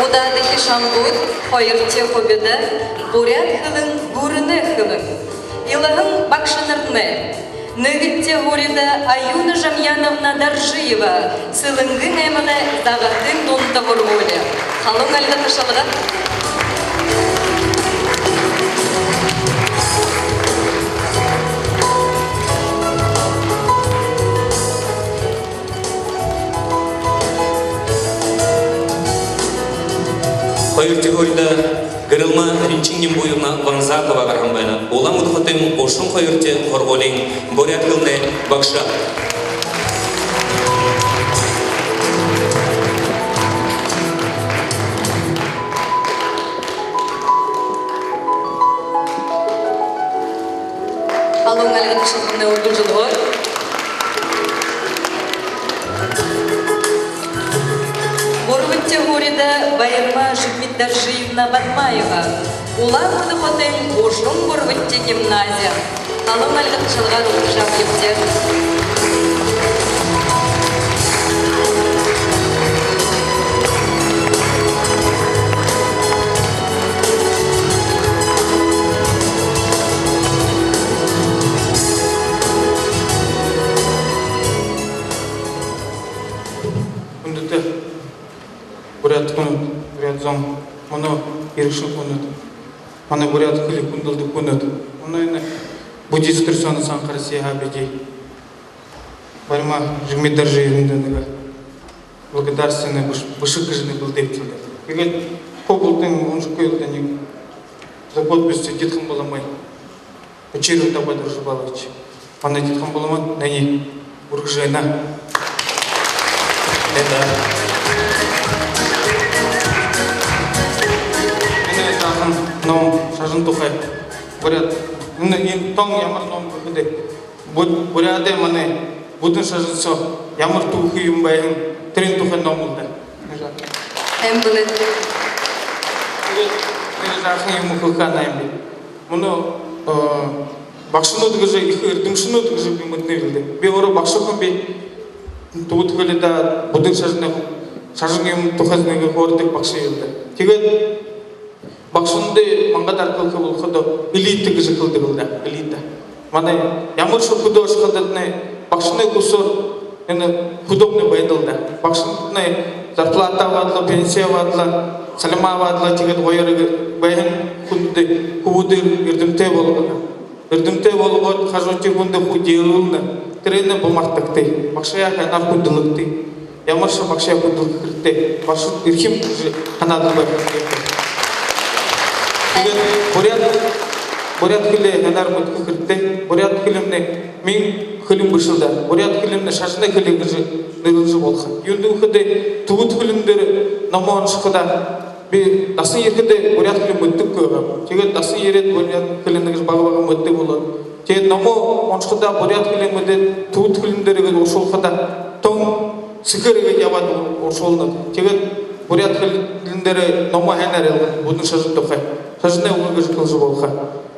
Удаадахи шангууд хоёрдохи хубида «Буряад хэлэн — гүрэнэй хэлэн». Илаһан багшанарнай. Нэгэдэхи һуурида Аюна Жамьяновна Доржиева, Сэлэнгын аймагай Загадын дунда һургуули. Халуун альга ташалга. Хоёрдохи һуурида Гэрэлма Ринчин-Нимбуевна Ванзатова гараһан байна. Улаан-Үдэ хотын гушан хоёрдохи һургуулиин буряад хэлэнэй багша. Халуун альга ташалгын үргэн шүлэгөөр. Гурбадахи һуурида Баярма Жигмитдоржиевна Бадмаева, Улаан-Үдэ хотын гушан гурбадахи гимназия. Халуун альга ташалгаар үргэлжэ абаябди. Хүндэтэ буряад хүнүүд, буряад зон, мүнөө ерэһэн хүнүүд, манай буряад хэлые хүндэлдэг хүнүүд, мүнөө энэ буддистер соонь анхараад ябаабди. Баярма Жигмитдоржиевнада нэгэ благодарственный бэш-, бэшэг гэжэ нэгэ бэлдээбди. Тиигээд хуу бултыень уншахагүйбди, нэгэ за подпись эдихэм болоомой. Очиров Дабай Доржо Балыч. Манай тиихэдэ болоно, энээниие үргэжэ байна. Это. Энэ жаахан ном шажан тухай. Буряад. Энэ, энэ тон ямар ном гэхэдэ, Бу-, Буряадай манай буддын шажан соо ямар түүхэ юм байһан, тэрээн тухай ном лэ даа. Энэ жаахан. Эм бэлэй. Нэгэ, нэгэ жаахан юумэ хэлэхэ һанаа юм би. Мүнөө, э, багшанууд гэжэ, ехэ эрдэмшэнүүд гэжэ би мэдэнэб лэ даа. Би өөрөө багша хүн би, Түбэд хэлэ даа, буддын шажанай, шажан юумэн тухай нэгэ хөөрэдэг багша юм даа. Тиигээд багшанарые мангад аргаар хэлэхэ болоходоо, элита гэжэ хэлэдэг лэ даа, элита. Манай ямаршье хүдөө ошоходотнай, багшанарай хүсөөр энэ хүдөөгүүр байдал даа. Багшанарнай зарплата абаад лэ, пенси абаад лэ, салимаа абаад лэ, тиигээд гоёор байһан хүнүүдэй хүбүүдээр эрдэмтэй болгоно. Эрдэмтэй болгоод, хажуудахи хүндэ хүдэлүүлнэ. Тэрэнээ бү мартагты. Багшаяа һайнаар хүндэлэгты. Ямаршье багшаяа хүндэлхэ хэрэгтэй. Багша эрхим гэжэ һанаад байха хэрэгтэй. Тиигээд буряад, буряад хэлээ һайнаар мэдэхэ хэрэгтэй. Буряад хэлэмнай миин хэлэн бэшэ лэ даа. Буряад хэлэмнай шажанай хэлэ гэжэ нэрлэжэ болохо. Юундэб гэхэдэ, түбэд хэлэн дээрэ номоо уншахадаа, би дасан ерэхэдээ буряад хэлэ мэдэдэггүй байгааб. Тиигээд дасан ерээд буряад хэлэ нэгэ бага-бага мэдэдэг болооб. Тиигээд номоо уншахадаа буряад хэлэ мэдээд, түбэд хэлэн дээрэ иигээд уншуулхадаа, тон сэхээр иигээд ябаад уншуулнаб. Тиигээд буряад хэлэн дээрэ номоо һайнаар илгаана, буддын шажан тухай. Шажанай үгэ гэжэ хэлэжэ болохо.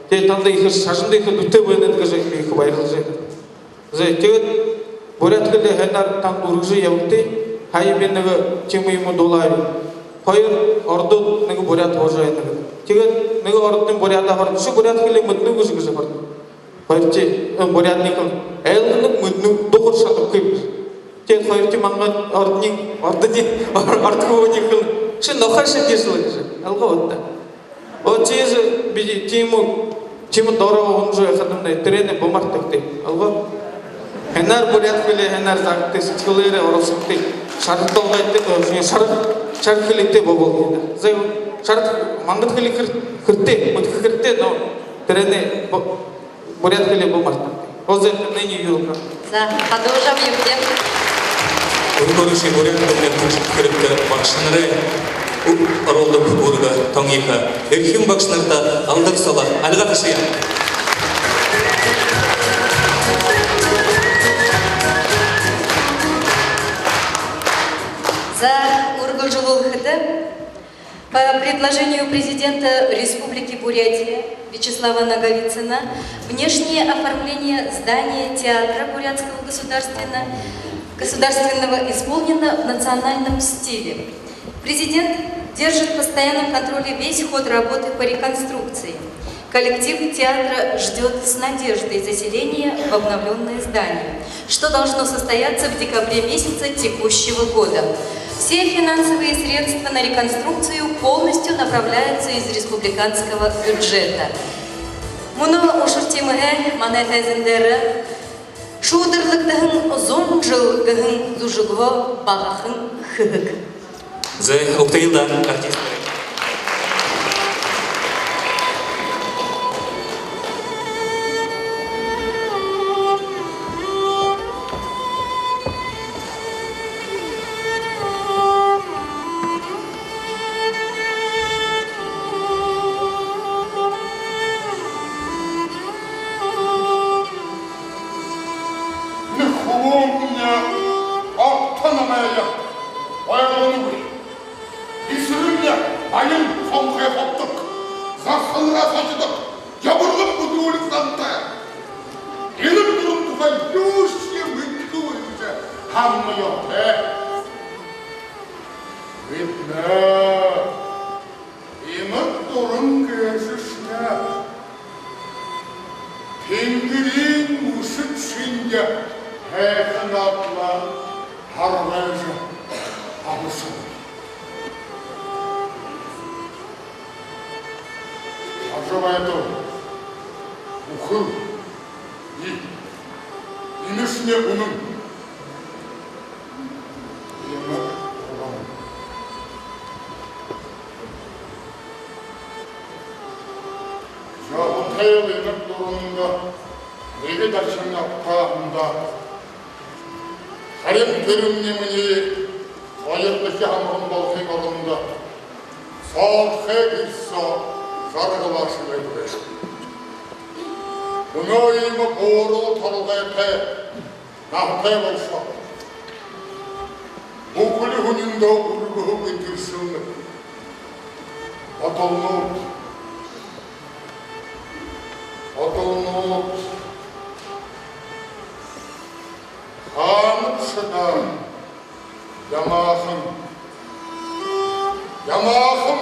Тиигээд танда ехэ, шажанда ехэ дүтэ байнат гэжэ би ехэ баярлажа байна. Зай, тиигээд буряад хэлээ һайнаар танда үргэжэ ябагты, һая би нэгэ тиимэ юумэ дуулааб. Хоёр ородууд, нэгэ буряад һуужа байна гээд. Тиигээд нэгэ ороднай буряадаа һурана: ши буряад хэлээ мэдэнэ гүш гэжэ һурана. Хоёрдохи, э, буряадни хэлэнэ: айлганаб, мэдэнэб, дуугаржа шадабагүйб. Тиигээд хоёрдохи мангад ородни, ородни, ород хүбүүни хэлэнэ: ши нохой шэдишэл гэжэ. Ойлгоо гүт даа? О, тиижэ бидэ тиимэ, тиимэ дороо унжа байхадамнай, тэрэнээ бү мартагты. Ойлгоо? Һайнаар буряад хэлээ һайнаар заагты, сэдьхэлээрээ оролсогты. Шарха толгойтой, э, шарха, шарха хэлэтэй бү болтогты. Зай, шарха, мангад хэлэ хэр-, хэрэгтэй, мэдэхэ хэрэгтэй, но тэрэнээ бу-, буряад хэлээ бү мартагты. Озэ, энээниие юу гэхэ? За, хадуужам юм даа. Үргэн урагшаа буряад хэлэнэй хүгжэлтэ хэрэгтэ багшанарай ү-, оруулдаг үүргэ тон ехэ. Эрхим багшанарта алдар соло, альга ташая. За, үргэлжэлүүлхэдэ, по предложению президента Республики Бурятия Вячеслава Наговицына внешнее оформление здания Театра Бурятского государственного, государственного исполнено в национальном стиле. Президент держит в постоянном контроле весь ход работы по реконструкции. Коллектив театра ждёт с надеждой заселения в обновлённое здание, что должно состояться в декабре месяце текущего года. Все финансовые средства на реконструкцию полностью направляются из республиканского бюджета. Мүнөө ушар тиимэһээ манай тайзан дээрэ шүүдэрлэгдэһэн «Зуун жэл» гэһэн зүжэгһөө багахан хэһэг. Зай, угтая даа, артистнарай. Нүхэрни огто намайе ойлгоногүй. Эсэрэмни баян сонхой хубдаг, засалга сохидог, ябарлаг бүдүүлэг зантай. Элүүр дуран тухай юушье мэдэхэгүй гэжэ һанана ёһотой. Бидэнэй элүүр дуран гээшэшни тэнгэриин мүшэд шэнги һайхан адли харгыжа абашаба. Ажабайдал, үхэл, и-, энэшни үнэн. Иимэ уран. Жабад Хайлын дуранда нэгэ даршан абтаһан даа. Харин тэрэмни минии хоёрдохи һамган болохын орондо соонхой гэр соо жаргалаа шэмээбэ. Мүнөө иимэ буурал толгойтой наһатай болошоо. Бүхэли һүниндөө үргэһэгүй тэршэлнэ. Бодолнууд. Бодолнууд. Хаанабши даа ямаахан. Ямаахан.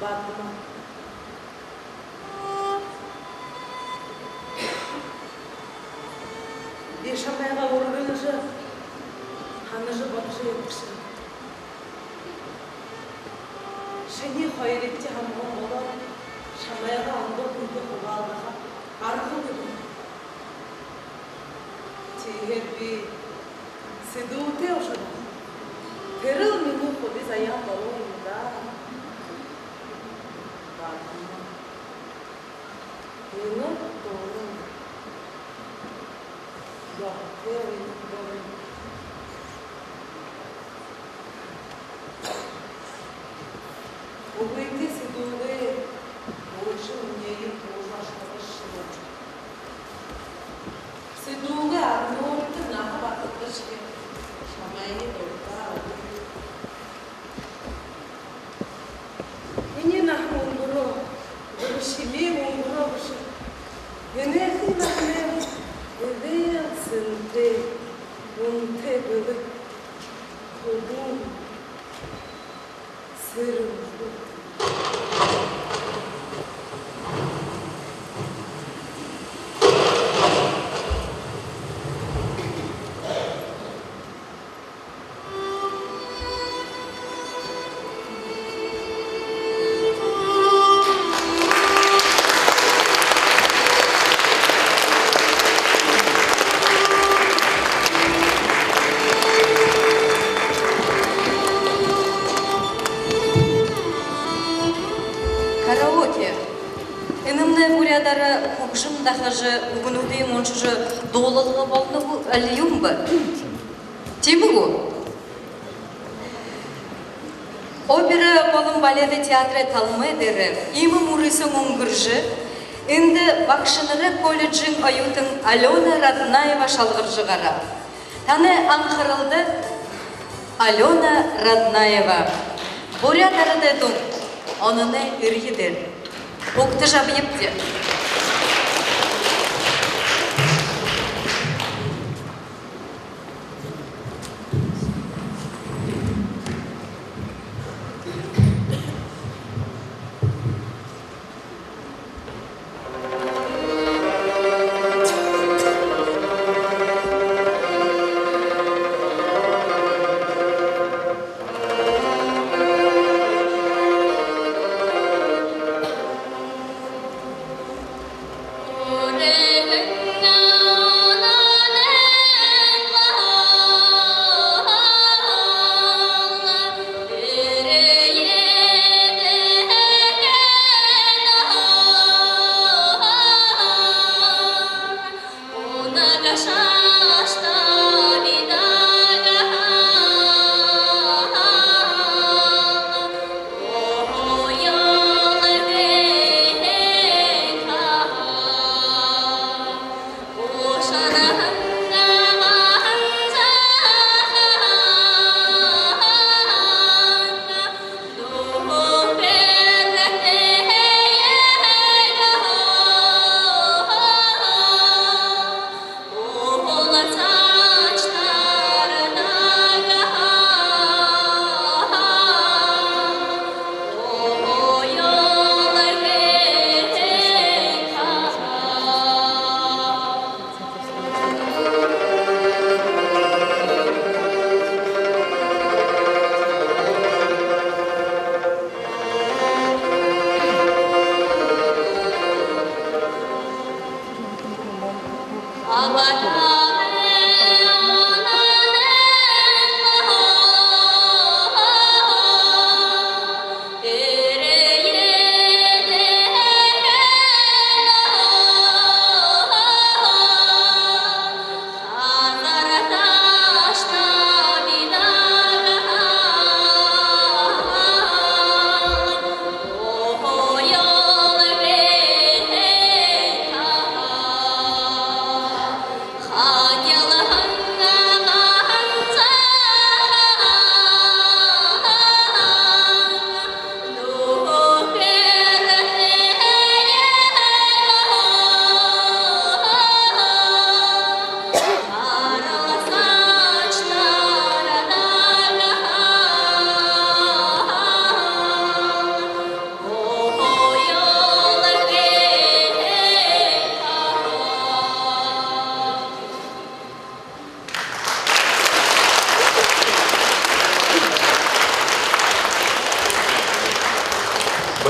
Бадма. Би шамайгаа үргэлжэ һанажа бодожо ябагша. Шинии хоёрдохи һамган болоод, шамайгаа ондоо хүнтэй хубаалдаха аргагүй. Тиигээд би Сэдүүтэй ошобо. Тэрэл минии хуби заяан болоо юм даа. Бадма. Минии дуран. Бахтын дуран. Үгытэй Сэдүүгээ урагшань минии һуужа ошоходошье. Сэдүүгээ арнуудта наһа баталдашье. Шамайе дуртаа үгы. Энээн наһан үнгэрөө, гэршэмни үнгэрөө бэшэ. Энэхэн наһанай эгээл сэнтэй, үнэтэй бэлэг, хүбүүн, сэрэмжэ. Караоке. Энэмнай буряадаар хүгжэм дахажа, үгэнүүдые уншажа дуулалга болоно гү, али юм бэ? Тиимэ гү? Опера болон баледэй театрай талмай дээрэ иимэ мүрысөөн үнгэржэ, эндэ багшанарай колледжын оюутан Алёна Раднаева шалгаржа гараа. Танай анхаралда Алёна Раднаева. Буряад арадай дуун «Онооной эрьедэ». Угтажа абаябди.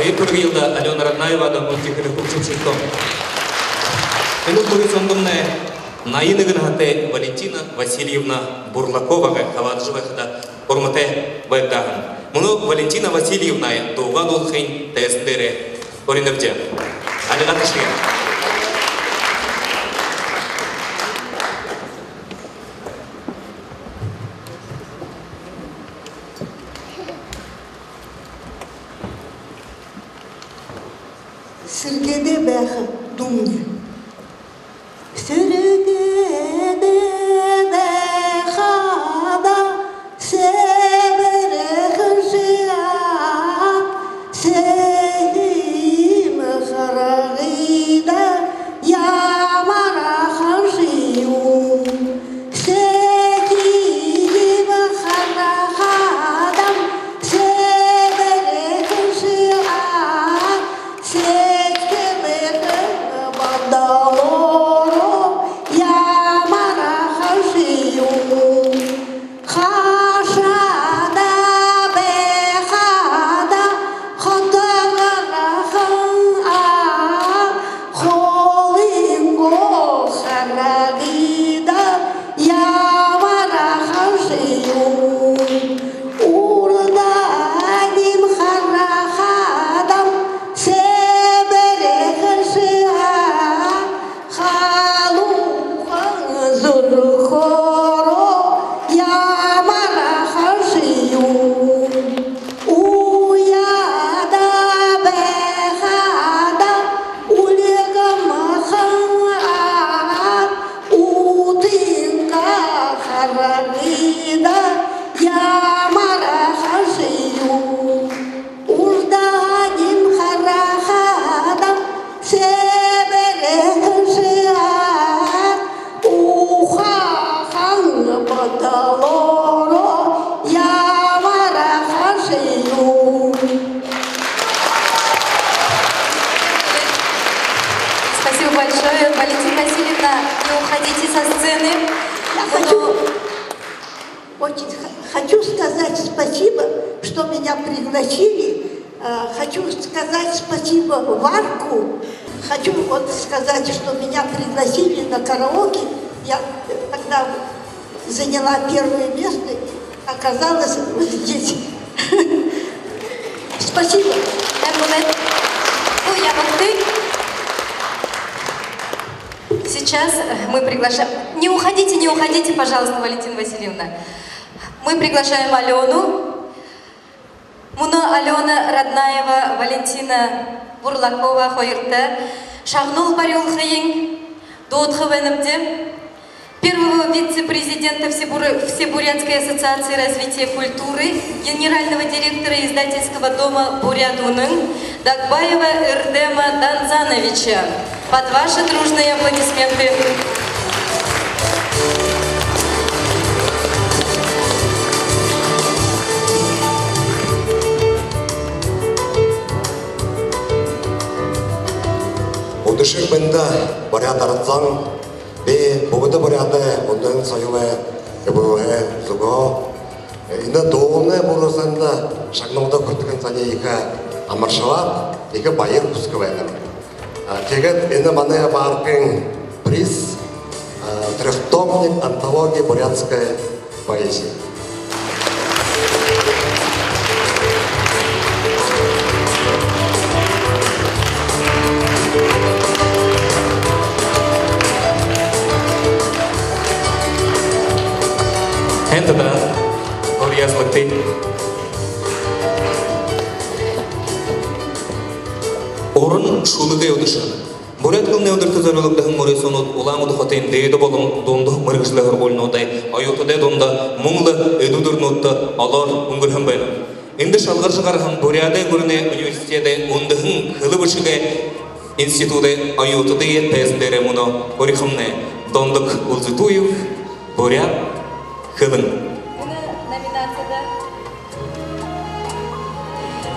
Эй, түргийлдэ Алёна Раднаевада мүнхэ хэлэ хүгжэмшэ тон. Энэ түргэн сондомнай наян нэгэн наһатай Валентина Васильевна Бурлаковагай хабаадажа байхада урматай байгдаһан. Мүнөө Валентина Васильевнай дуугаа дуулахын тайзан дээрэ уринабди. Али гаташье. Сэргэдэ байха дуун. Сэргэдэ байхада сэбэрхэн шэгээ, сэхим харгыда ямар һайхан юм. Сэхим харгыдам сэбэрхэн шэгээ, сэхимэхэн бодолоороо ямар һайхан юм. Хашада байхада хатагарахан аа, холынгоо харгыда ямар һайхан юм. Урдань харгыдам сэбэрхэн шэгээ, халуухан зүрхөөрөө ямар һайхан юм. Уяада байхада үлгэмхэн аа, уутынгаа харгыда ямар һайхан юм. Урдань харгыдам сэбэрхэн шэгээ, ухаахан бодолоороо ямар һайхан юм. Спасибо большое. Валентина Васильевна, не уходите со сцены. Я хочу, очень х-, хочу сказать спасибо, что меня пригласили. Э, хочу сказать спасибо Варку. Хочу вот сказать, что меня пригласили на караоке. Я, э, тогда заняла первое место и оказалась вот здесь. Спасибо. Рахмет. Ой, я вот ты. Сейчас, э, мы приглашаем. Не уходите, не уходите, пожалуйста, Валентина Васильевна. Мы приглашаем Алёну. Мүнөө Алёна Раднаева, Валентина Бурлакова хоёрто шагнал барюулхыень дуудажа байнабди. Первого вице-президента Всебур-, Всебурятской ассоциации развития культуры, генерального директора издательского дома «Буряад үнэн» Дагбаева Эрдэма Данзановича. Под ваши дружные аплодисменты. Үдэшэ мэндэ, буряад арад зон! Би бүгэдэ буряадай үндэһэн соёлой эбүүһээ, зүгһөө энэ дуунай мүрысөөндэ шагналда хүртэһэн зониие ехэ амаршалаад, ехэ баяр хүсэжэ байнаб. А, тиигээд энэ манай Варкын приз, а, трёхтомник антологии бурятской поэзии. Һайн даа, уяаслагты. Уран шүлэгэй үдэшэ. Буряад хэлэнэй үдэртэ зорюулагдаһан мүрысөөнүүд Улаан-Үдэ хотын дээдэ болон дунда мэргэжэлэй һургуулинуудай оюутадай дунда, мүн лэ эдэ үдэрнүүдтэ олоор үнгэрһэн байна. Эндэ шалгаржа гараһан Буряадай гүрэнэй университедэй үндэһэн хэлэ бэшэгэй институдай оюутадые тайзан дээрэ мүнөө урихамнай. Дондог Улзытуев, «Буряад хэлэн». Энэ номинацида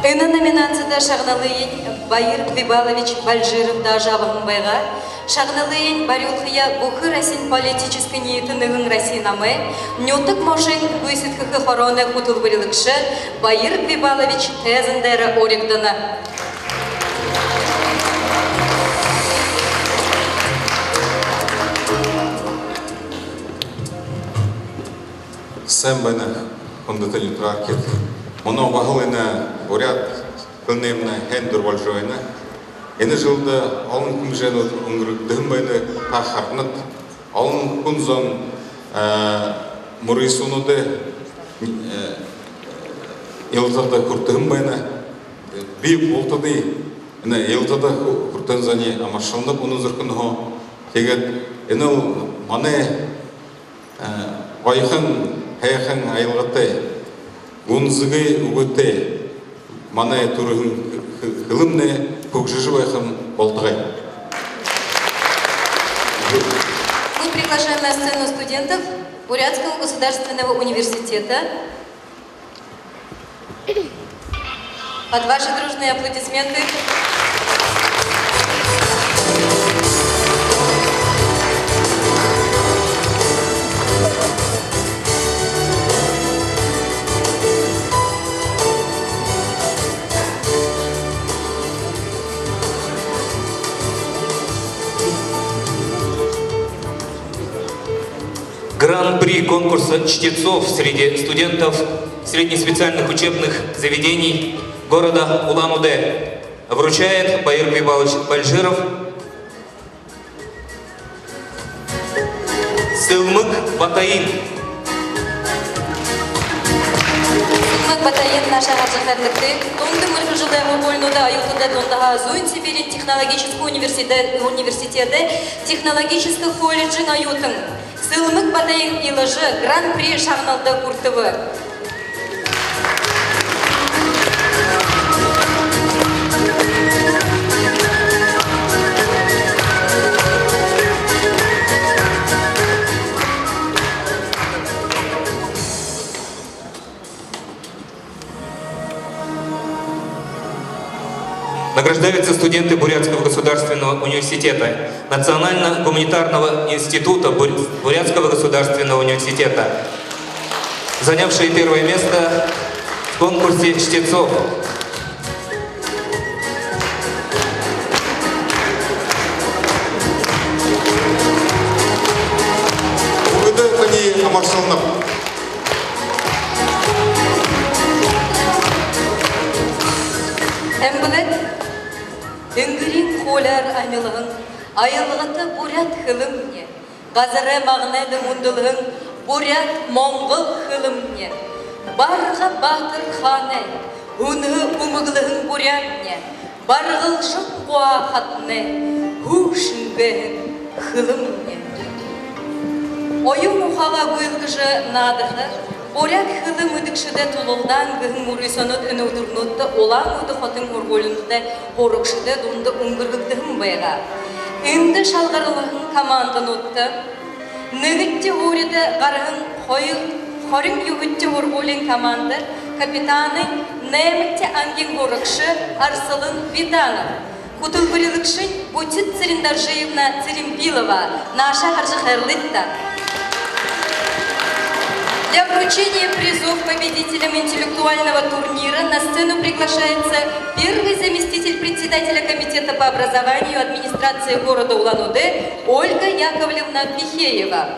Энэ номинацида шагналыень Баир Гвибалович Бальжиров даажа абаһан байгаа. Шагналыень барюулхаяа бүхы Россиин политическа ниитэ «Нэгэн Росси» намай, нютаг можын гүйсэдхэхэ хорооной хүтэлбэрилэгшэ Баир Гвибалович тайзан дээрэ уригдана. Сайн байна, хүндэтэ нютагаархид. Мүнөө баһал энэ буряад хэлэнэймнай һайндэр болжо байна. Энэ жэлдэ олон хэмжээнүүд үнгэргэгдэһэн байна, та харанат. Олон хүн зон, э, мүрысөөнүүдэй, э, ялалтада хүртэһэн байна. Би бултадые энэ ялалтада хүртэһэн зониие амаршалнаб үнэн зүрхэнһөө. Тиигээд энэл манай, э, гоёхон, һайхан аялгатай, гүнзэгы үгэтэй манай түрэһэн хэ-, хэ-, хэлэмнай хүгжэжэ байха болтогой. Мы приглашаем на сцену студентов Бурятского государственного университета. Под ваши дружные аплодисменты. Гран-при конкурса чтецов среди студентов среднеспециальных учебных заведений города Улан-Удэ вручает Баир Гуйбалович Бальжиров Сэлмэг Батайын. Сэлмэг Батайын наашаа гаража хайлтагты. Дунда мэргэжэлэй һургуулинуудай оюутадай дундаһаа Зүүн Сибириин технологическа университет, университедэй технологическа колледжын оюутан Сэлмэг Батайын илажа, гран-при шагналда хүртэбэ. Награждаются студенты Бурятского государственного университета, Национально-гуманитарного института Бур-, Бурятского государственного университета, занявшие первое место в конкурсе чтецов. Үгэдэ таниие амаршалнаб. Эмгэлэг. Энгэриин хууляар амилһан, аялгата буряад хэлэмни, газарай магнайда мүндэлһэн буряад-монгол хэлэмни, Барга баатар хаанай үнэһэ үмэглэһэн буряадни, Баргалжан гуа хатанай һүн шэнгээһэн хэлэмни. Оюун ухаагаа гүйлгэжэ наадаха, буряад хэлэ мэдэгшэдэй тулалдаан гэһэн мүрысөөнүүд энэ үдэрнүүдтэ Улаан-Үдэ хотын һургуулинуудай һурагшадай дунда үнгэргэгдэһэн байгаа. Эндэ шалгаралһан командануудта нэгэдэхи һуурида гараһан хоёр, хорин юһэдэхи һургуулиин команда капитанай наймадахи ангиин һурагша Арсалан Биданов, хүтэлбэрилэгшэнь Бутит Цырендоржиевна Цырембилова. Наашаа гаража хайрлыт даа. Для вручения призов победителям интеллектуального турнира на сцену приглашается первый заместитель председателя комитета по образованию администрации города Улан-Удэ Ольга Яковлевна Михеева.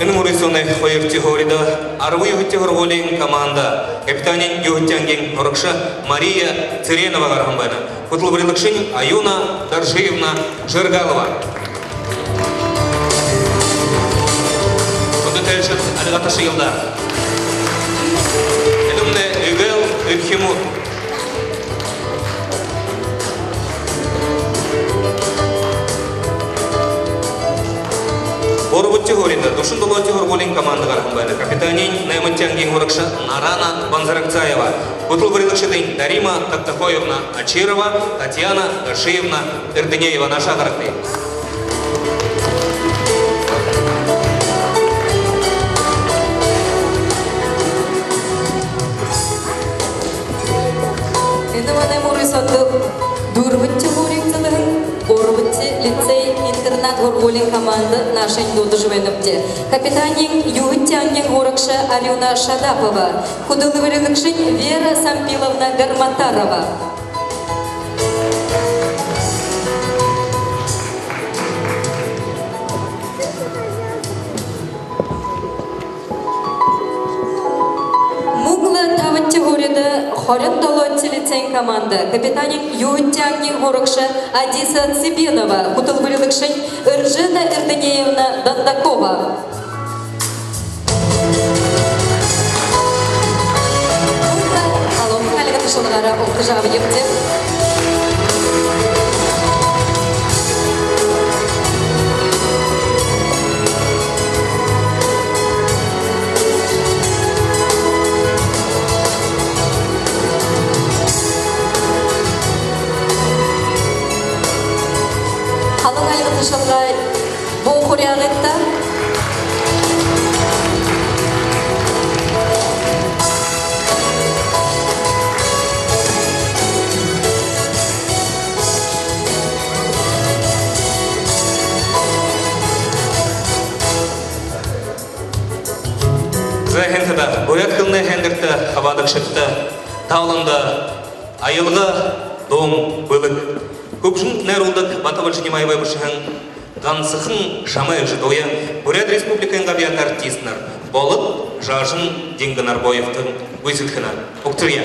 Энэ мүрысөөнэй хоёрдохи һуурида арбан юһэдэхи һургуулиин команда капитаниинь юһэдэхи ангиин һурагша Мария Цыренова гараһан байна. Хүтэлбэрилэгшэнь Аюна Доржиевна Жиргалова. Хүндэтэ айлшад, альга ташыел даа. Энэмнай эгээл эрхимүүд. Гурбадахи һуурида дүшэн долоодохи һургуулиин команда гараһан байна. Капитаниинь наймадахи ангиин һурагша Нарана Банзаракцаева. Хүтэлбэрилэгшэдынь Дарима Токтохоевна Очирова, Татьяна Гашиевна Эрдынеева. Наашаа гарагты. Команда наашань дуудажа байнабди. Капитаниин юһэдэхи ангиин һурагша Арюна Шадапова, хүтэлбэрилэгшэнь Вера Сампиловна Гарматарова. Мүн лэ табадахи һуурида хорин долоодохи лицейн команда. Капитаниин юһэдэхи ангиин һурагша Адиса Цыбенова, хүтэлбэрилэгшэнь Эржена Эрдынеевна Дондокова. Мүн лэ халуун альга ташалгаараа угтажа абаябди. Халуун альга ташалга бү хуряагты. За, һайн даа, буряад хэлэнэй һайндэртэ хабаадагшадта таһаланда аялга дуун бэлэг. Хүгжэм найруулдаг Бата-Бальжинимаевай бэшэһэн «Гансахан шамайе жэ» дууе Буряад Республикын габьяата артистнар Болод, Жаажан, Динго Нарбоевтан гүйсэдхэнэ. Угтая.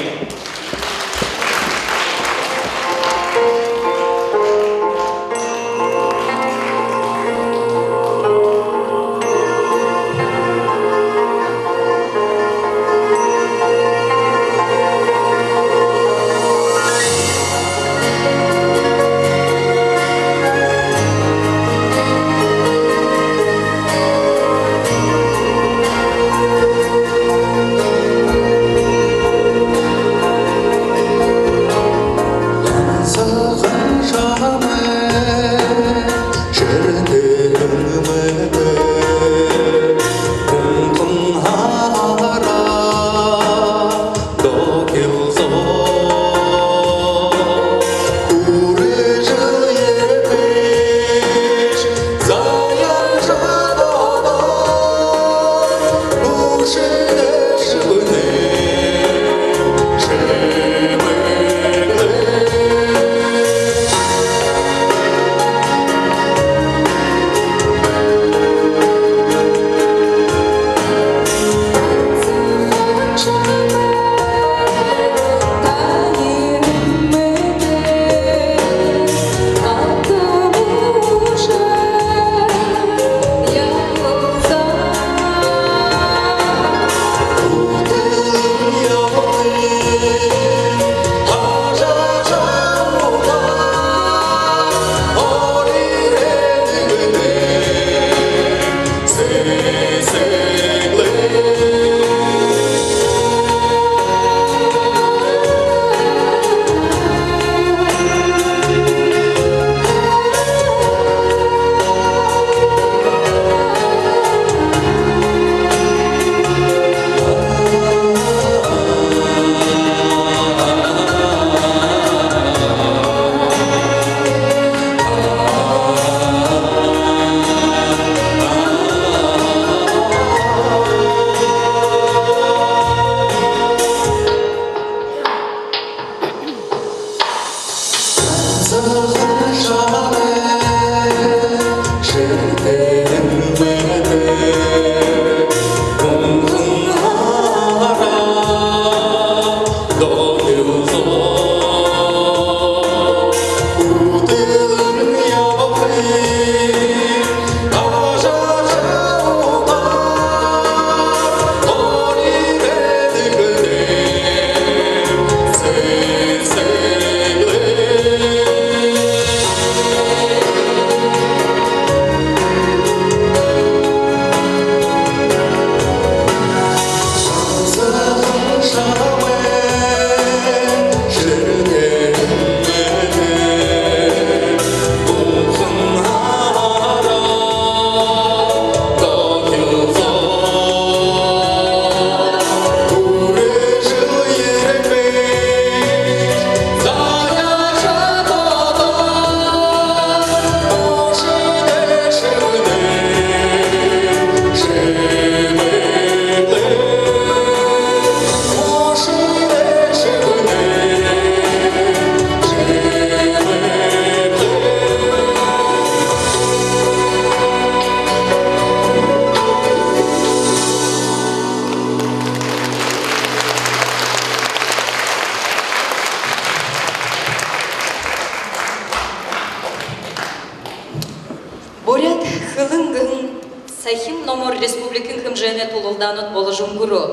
Жэнэ тулалдаанууд боложо үнгэрөө.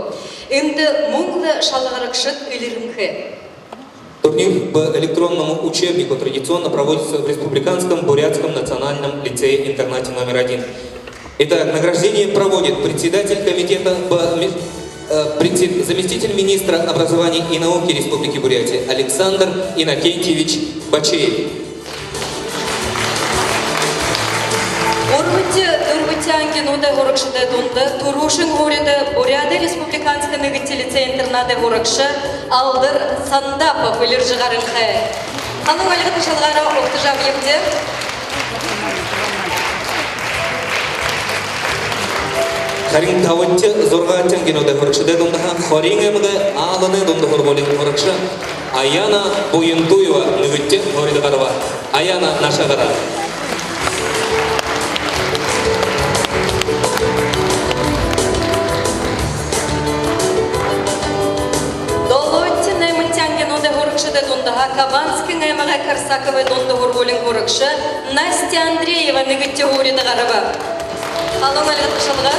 Эндэ мүн лэ шалгарагшад элирэнхэй. Турнир по электронному учебнику традиционно проводится в Республиканском бурятском национальном лицее-интернате номер один. Итак, награждение проводит председатель комитета по ми-, э, предсе-, заместитель министра образования и науки Республики Бурятия Александр Иннокентьевич Бачеев. Гурбадахи, дүрбэдэхи ангинуудай һурагшадай дунда түрүүшын һуурида Буряадай республиканска нэгэдэхи лицей-интернадай һурагша Алдар Сандапов элиржэ гаранхай. Халуун альга ташалгаараа угтажа абаябди. Харин табадахи, зургаадахи ангинуудай һурагшадай дундаһаа Хориин аймагай Аланай дунда һургуулиин һурагша Аяна Буянтуева нэгэдэхи һуурида гараба. Аяна, наашаа гараа. Долоодохи, наймадахи ангинуудай һурагшадай дундаһаа Кабанскын аймагай Корсаковай дунда һургуулиин һурагша Настя Андреева нэгэдэхи һуурида гараба. Халуун альга ташалга.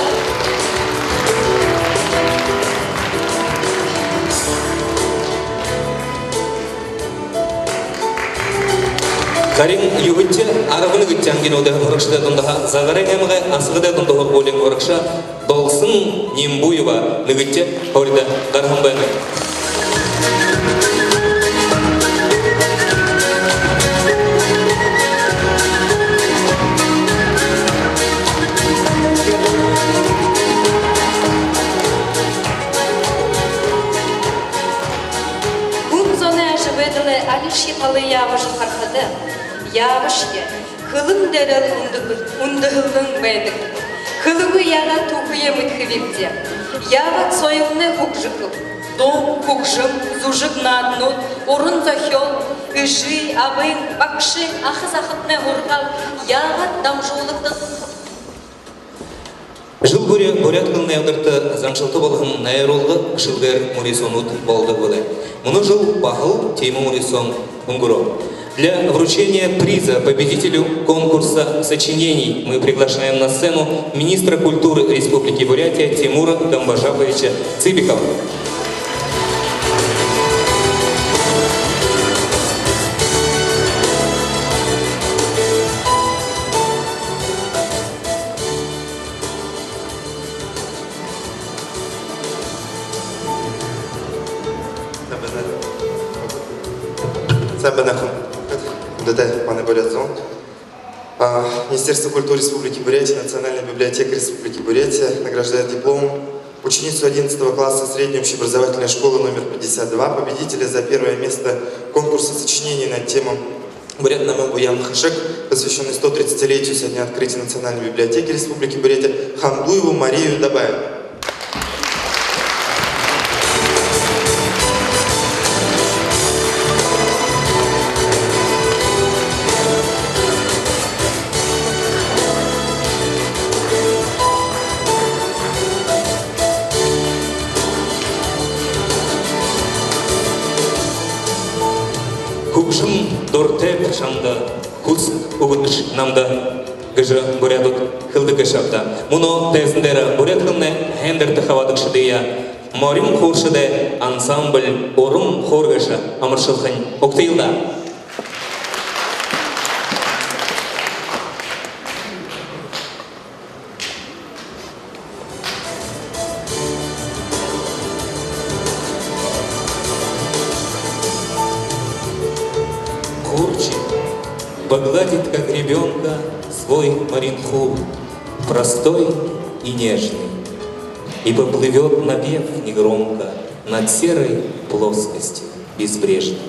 Харин юһэдэхи, арбан нэгэдэхи ангинуудай һурагшадай дундаһаа Загарайн аймагай Асагадай дунда һургуулиин һурагша Долсон Нимбуева нэгэдэхи һуурида гараһан байна. Хүн зоной ажабайдалай алишье талые абажа харахада, яабашье, хэлэн дээрэл үндэһэ-, үндэһэлэн байдаг. Хэлэгүй яагаад түүхэеэ мэдэхэбибди? Яагаад соёлнай хүгжэхэб? Дуу, хүгжэм, зүжэг нааданууд, уран зохёол, эжы, абын, багшын, аха захатанай һургаал яагаад дамжуулагдадаг? Жэл бүри буряад хэлэнэй үдэртэ заншалта болоһон найруулга, гэршэлгэ мүрысөөнүүд болодог бэлэй. Мүнөө жэл баһал тиимэ мүрысөөн үнгэрөө. Для вручения приза победителю конкурса сочинений мы приглашаем на сцену министра культуры Республики Бурятия Тимура Гамбажаповича Цыбикова. Сайн байна. Сайн байна, хүндэтэ манай буряад зон. А, Министерство культуры Республики Бурятия, Национальная библиотека Республики Бурятия награждает дипломом ученицу одиннадцатого класса средней общеобразовательной школы номер пятьдесят два, победителя за первое место конкурса сочинений на тему «Буряад номой буян хэшэг», посвящённый сто тридцатилетию со дня открытия Национальной библиотеки Республики Бурятия, Хандуеву Марию Дабаевну. Хүгжэм дуратайб шамда, хүс үгэнэш намда гэжэ буряадууд хэлэдэг гээшэ ааб даа. Мүнөө тайзан дээрэ буряад хэлэнэй һайндэртэ хабаадагшадые, морин хууршадай ансамбль «Уран хуур» гээшэ амаршалхань угтая даа. Хууршан погладит, как ребёнка, свой морин хуур, простой и нежный, и поплывёт, напев негромко, над серой плоскостью безбрежной.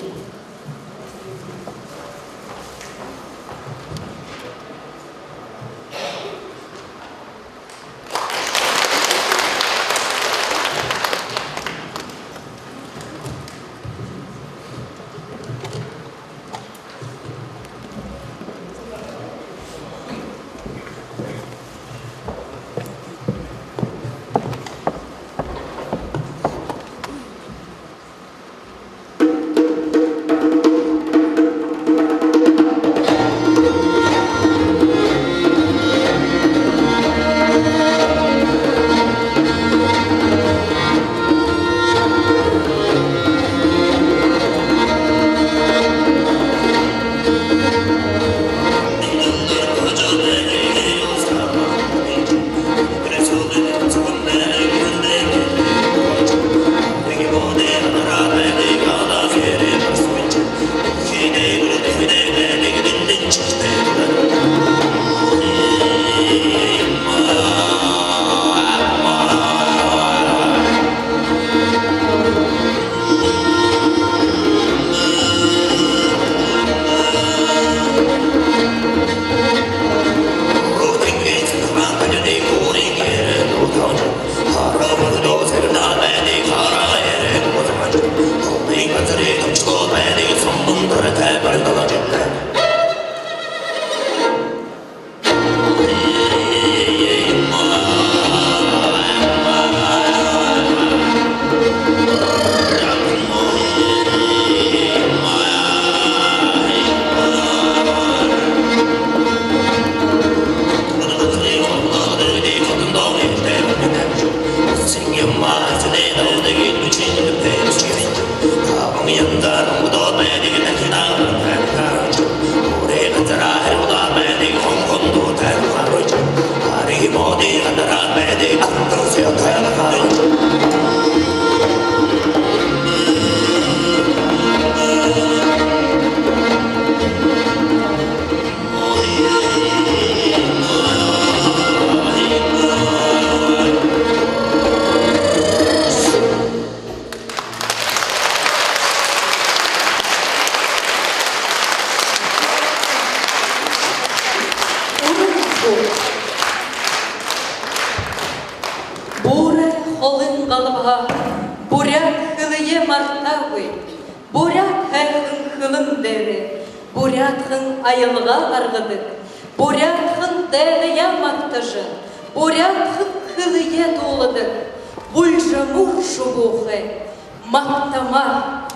Буряад һайхан хэлэн дээрэ буряадхан аялга гаргадаг, буряадхан дайдаяа магтажа, буряадхан хэлэеэ дууладаг Булжамуур Шубуухай магтамаар.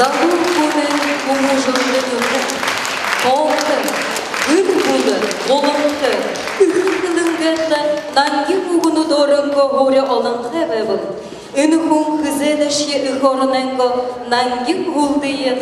Залуу хүнэй хүмүүжэлтэ нютаг, тоонто, гэр бүлэ, гуламта, эхэ хэлэн гээд нангин үгэнүүд өөрынгөө һуури олонхой байбал, энэ хүн хэзээдэшье эхэ оронойнгоо нангин һүлдые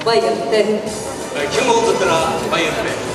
Баяртай. Хэн уулзатараа баяртай.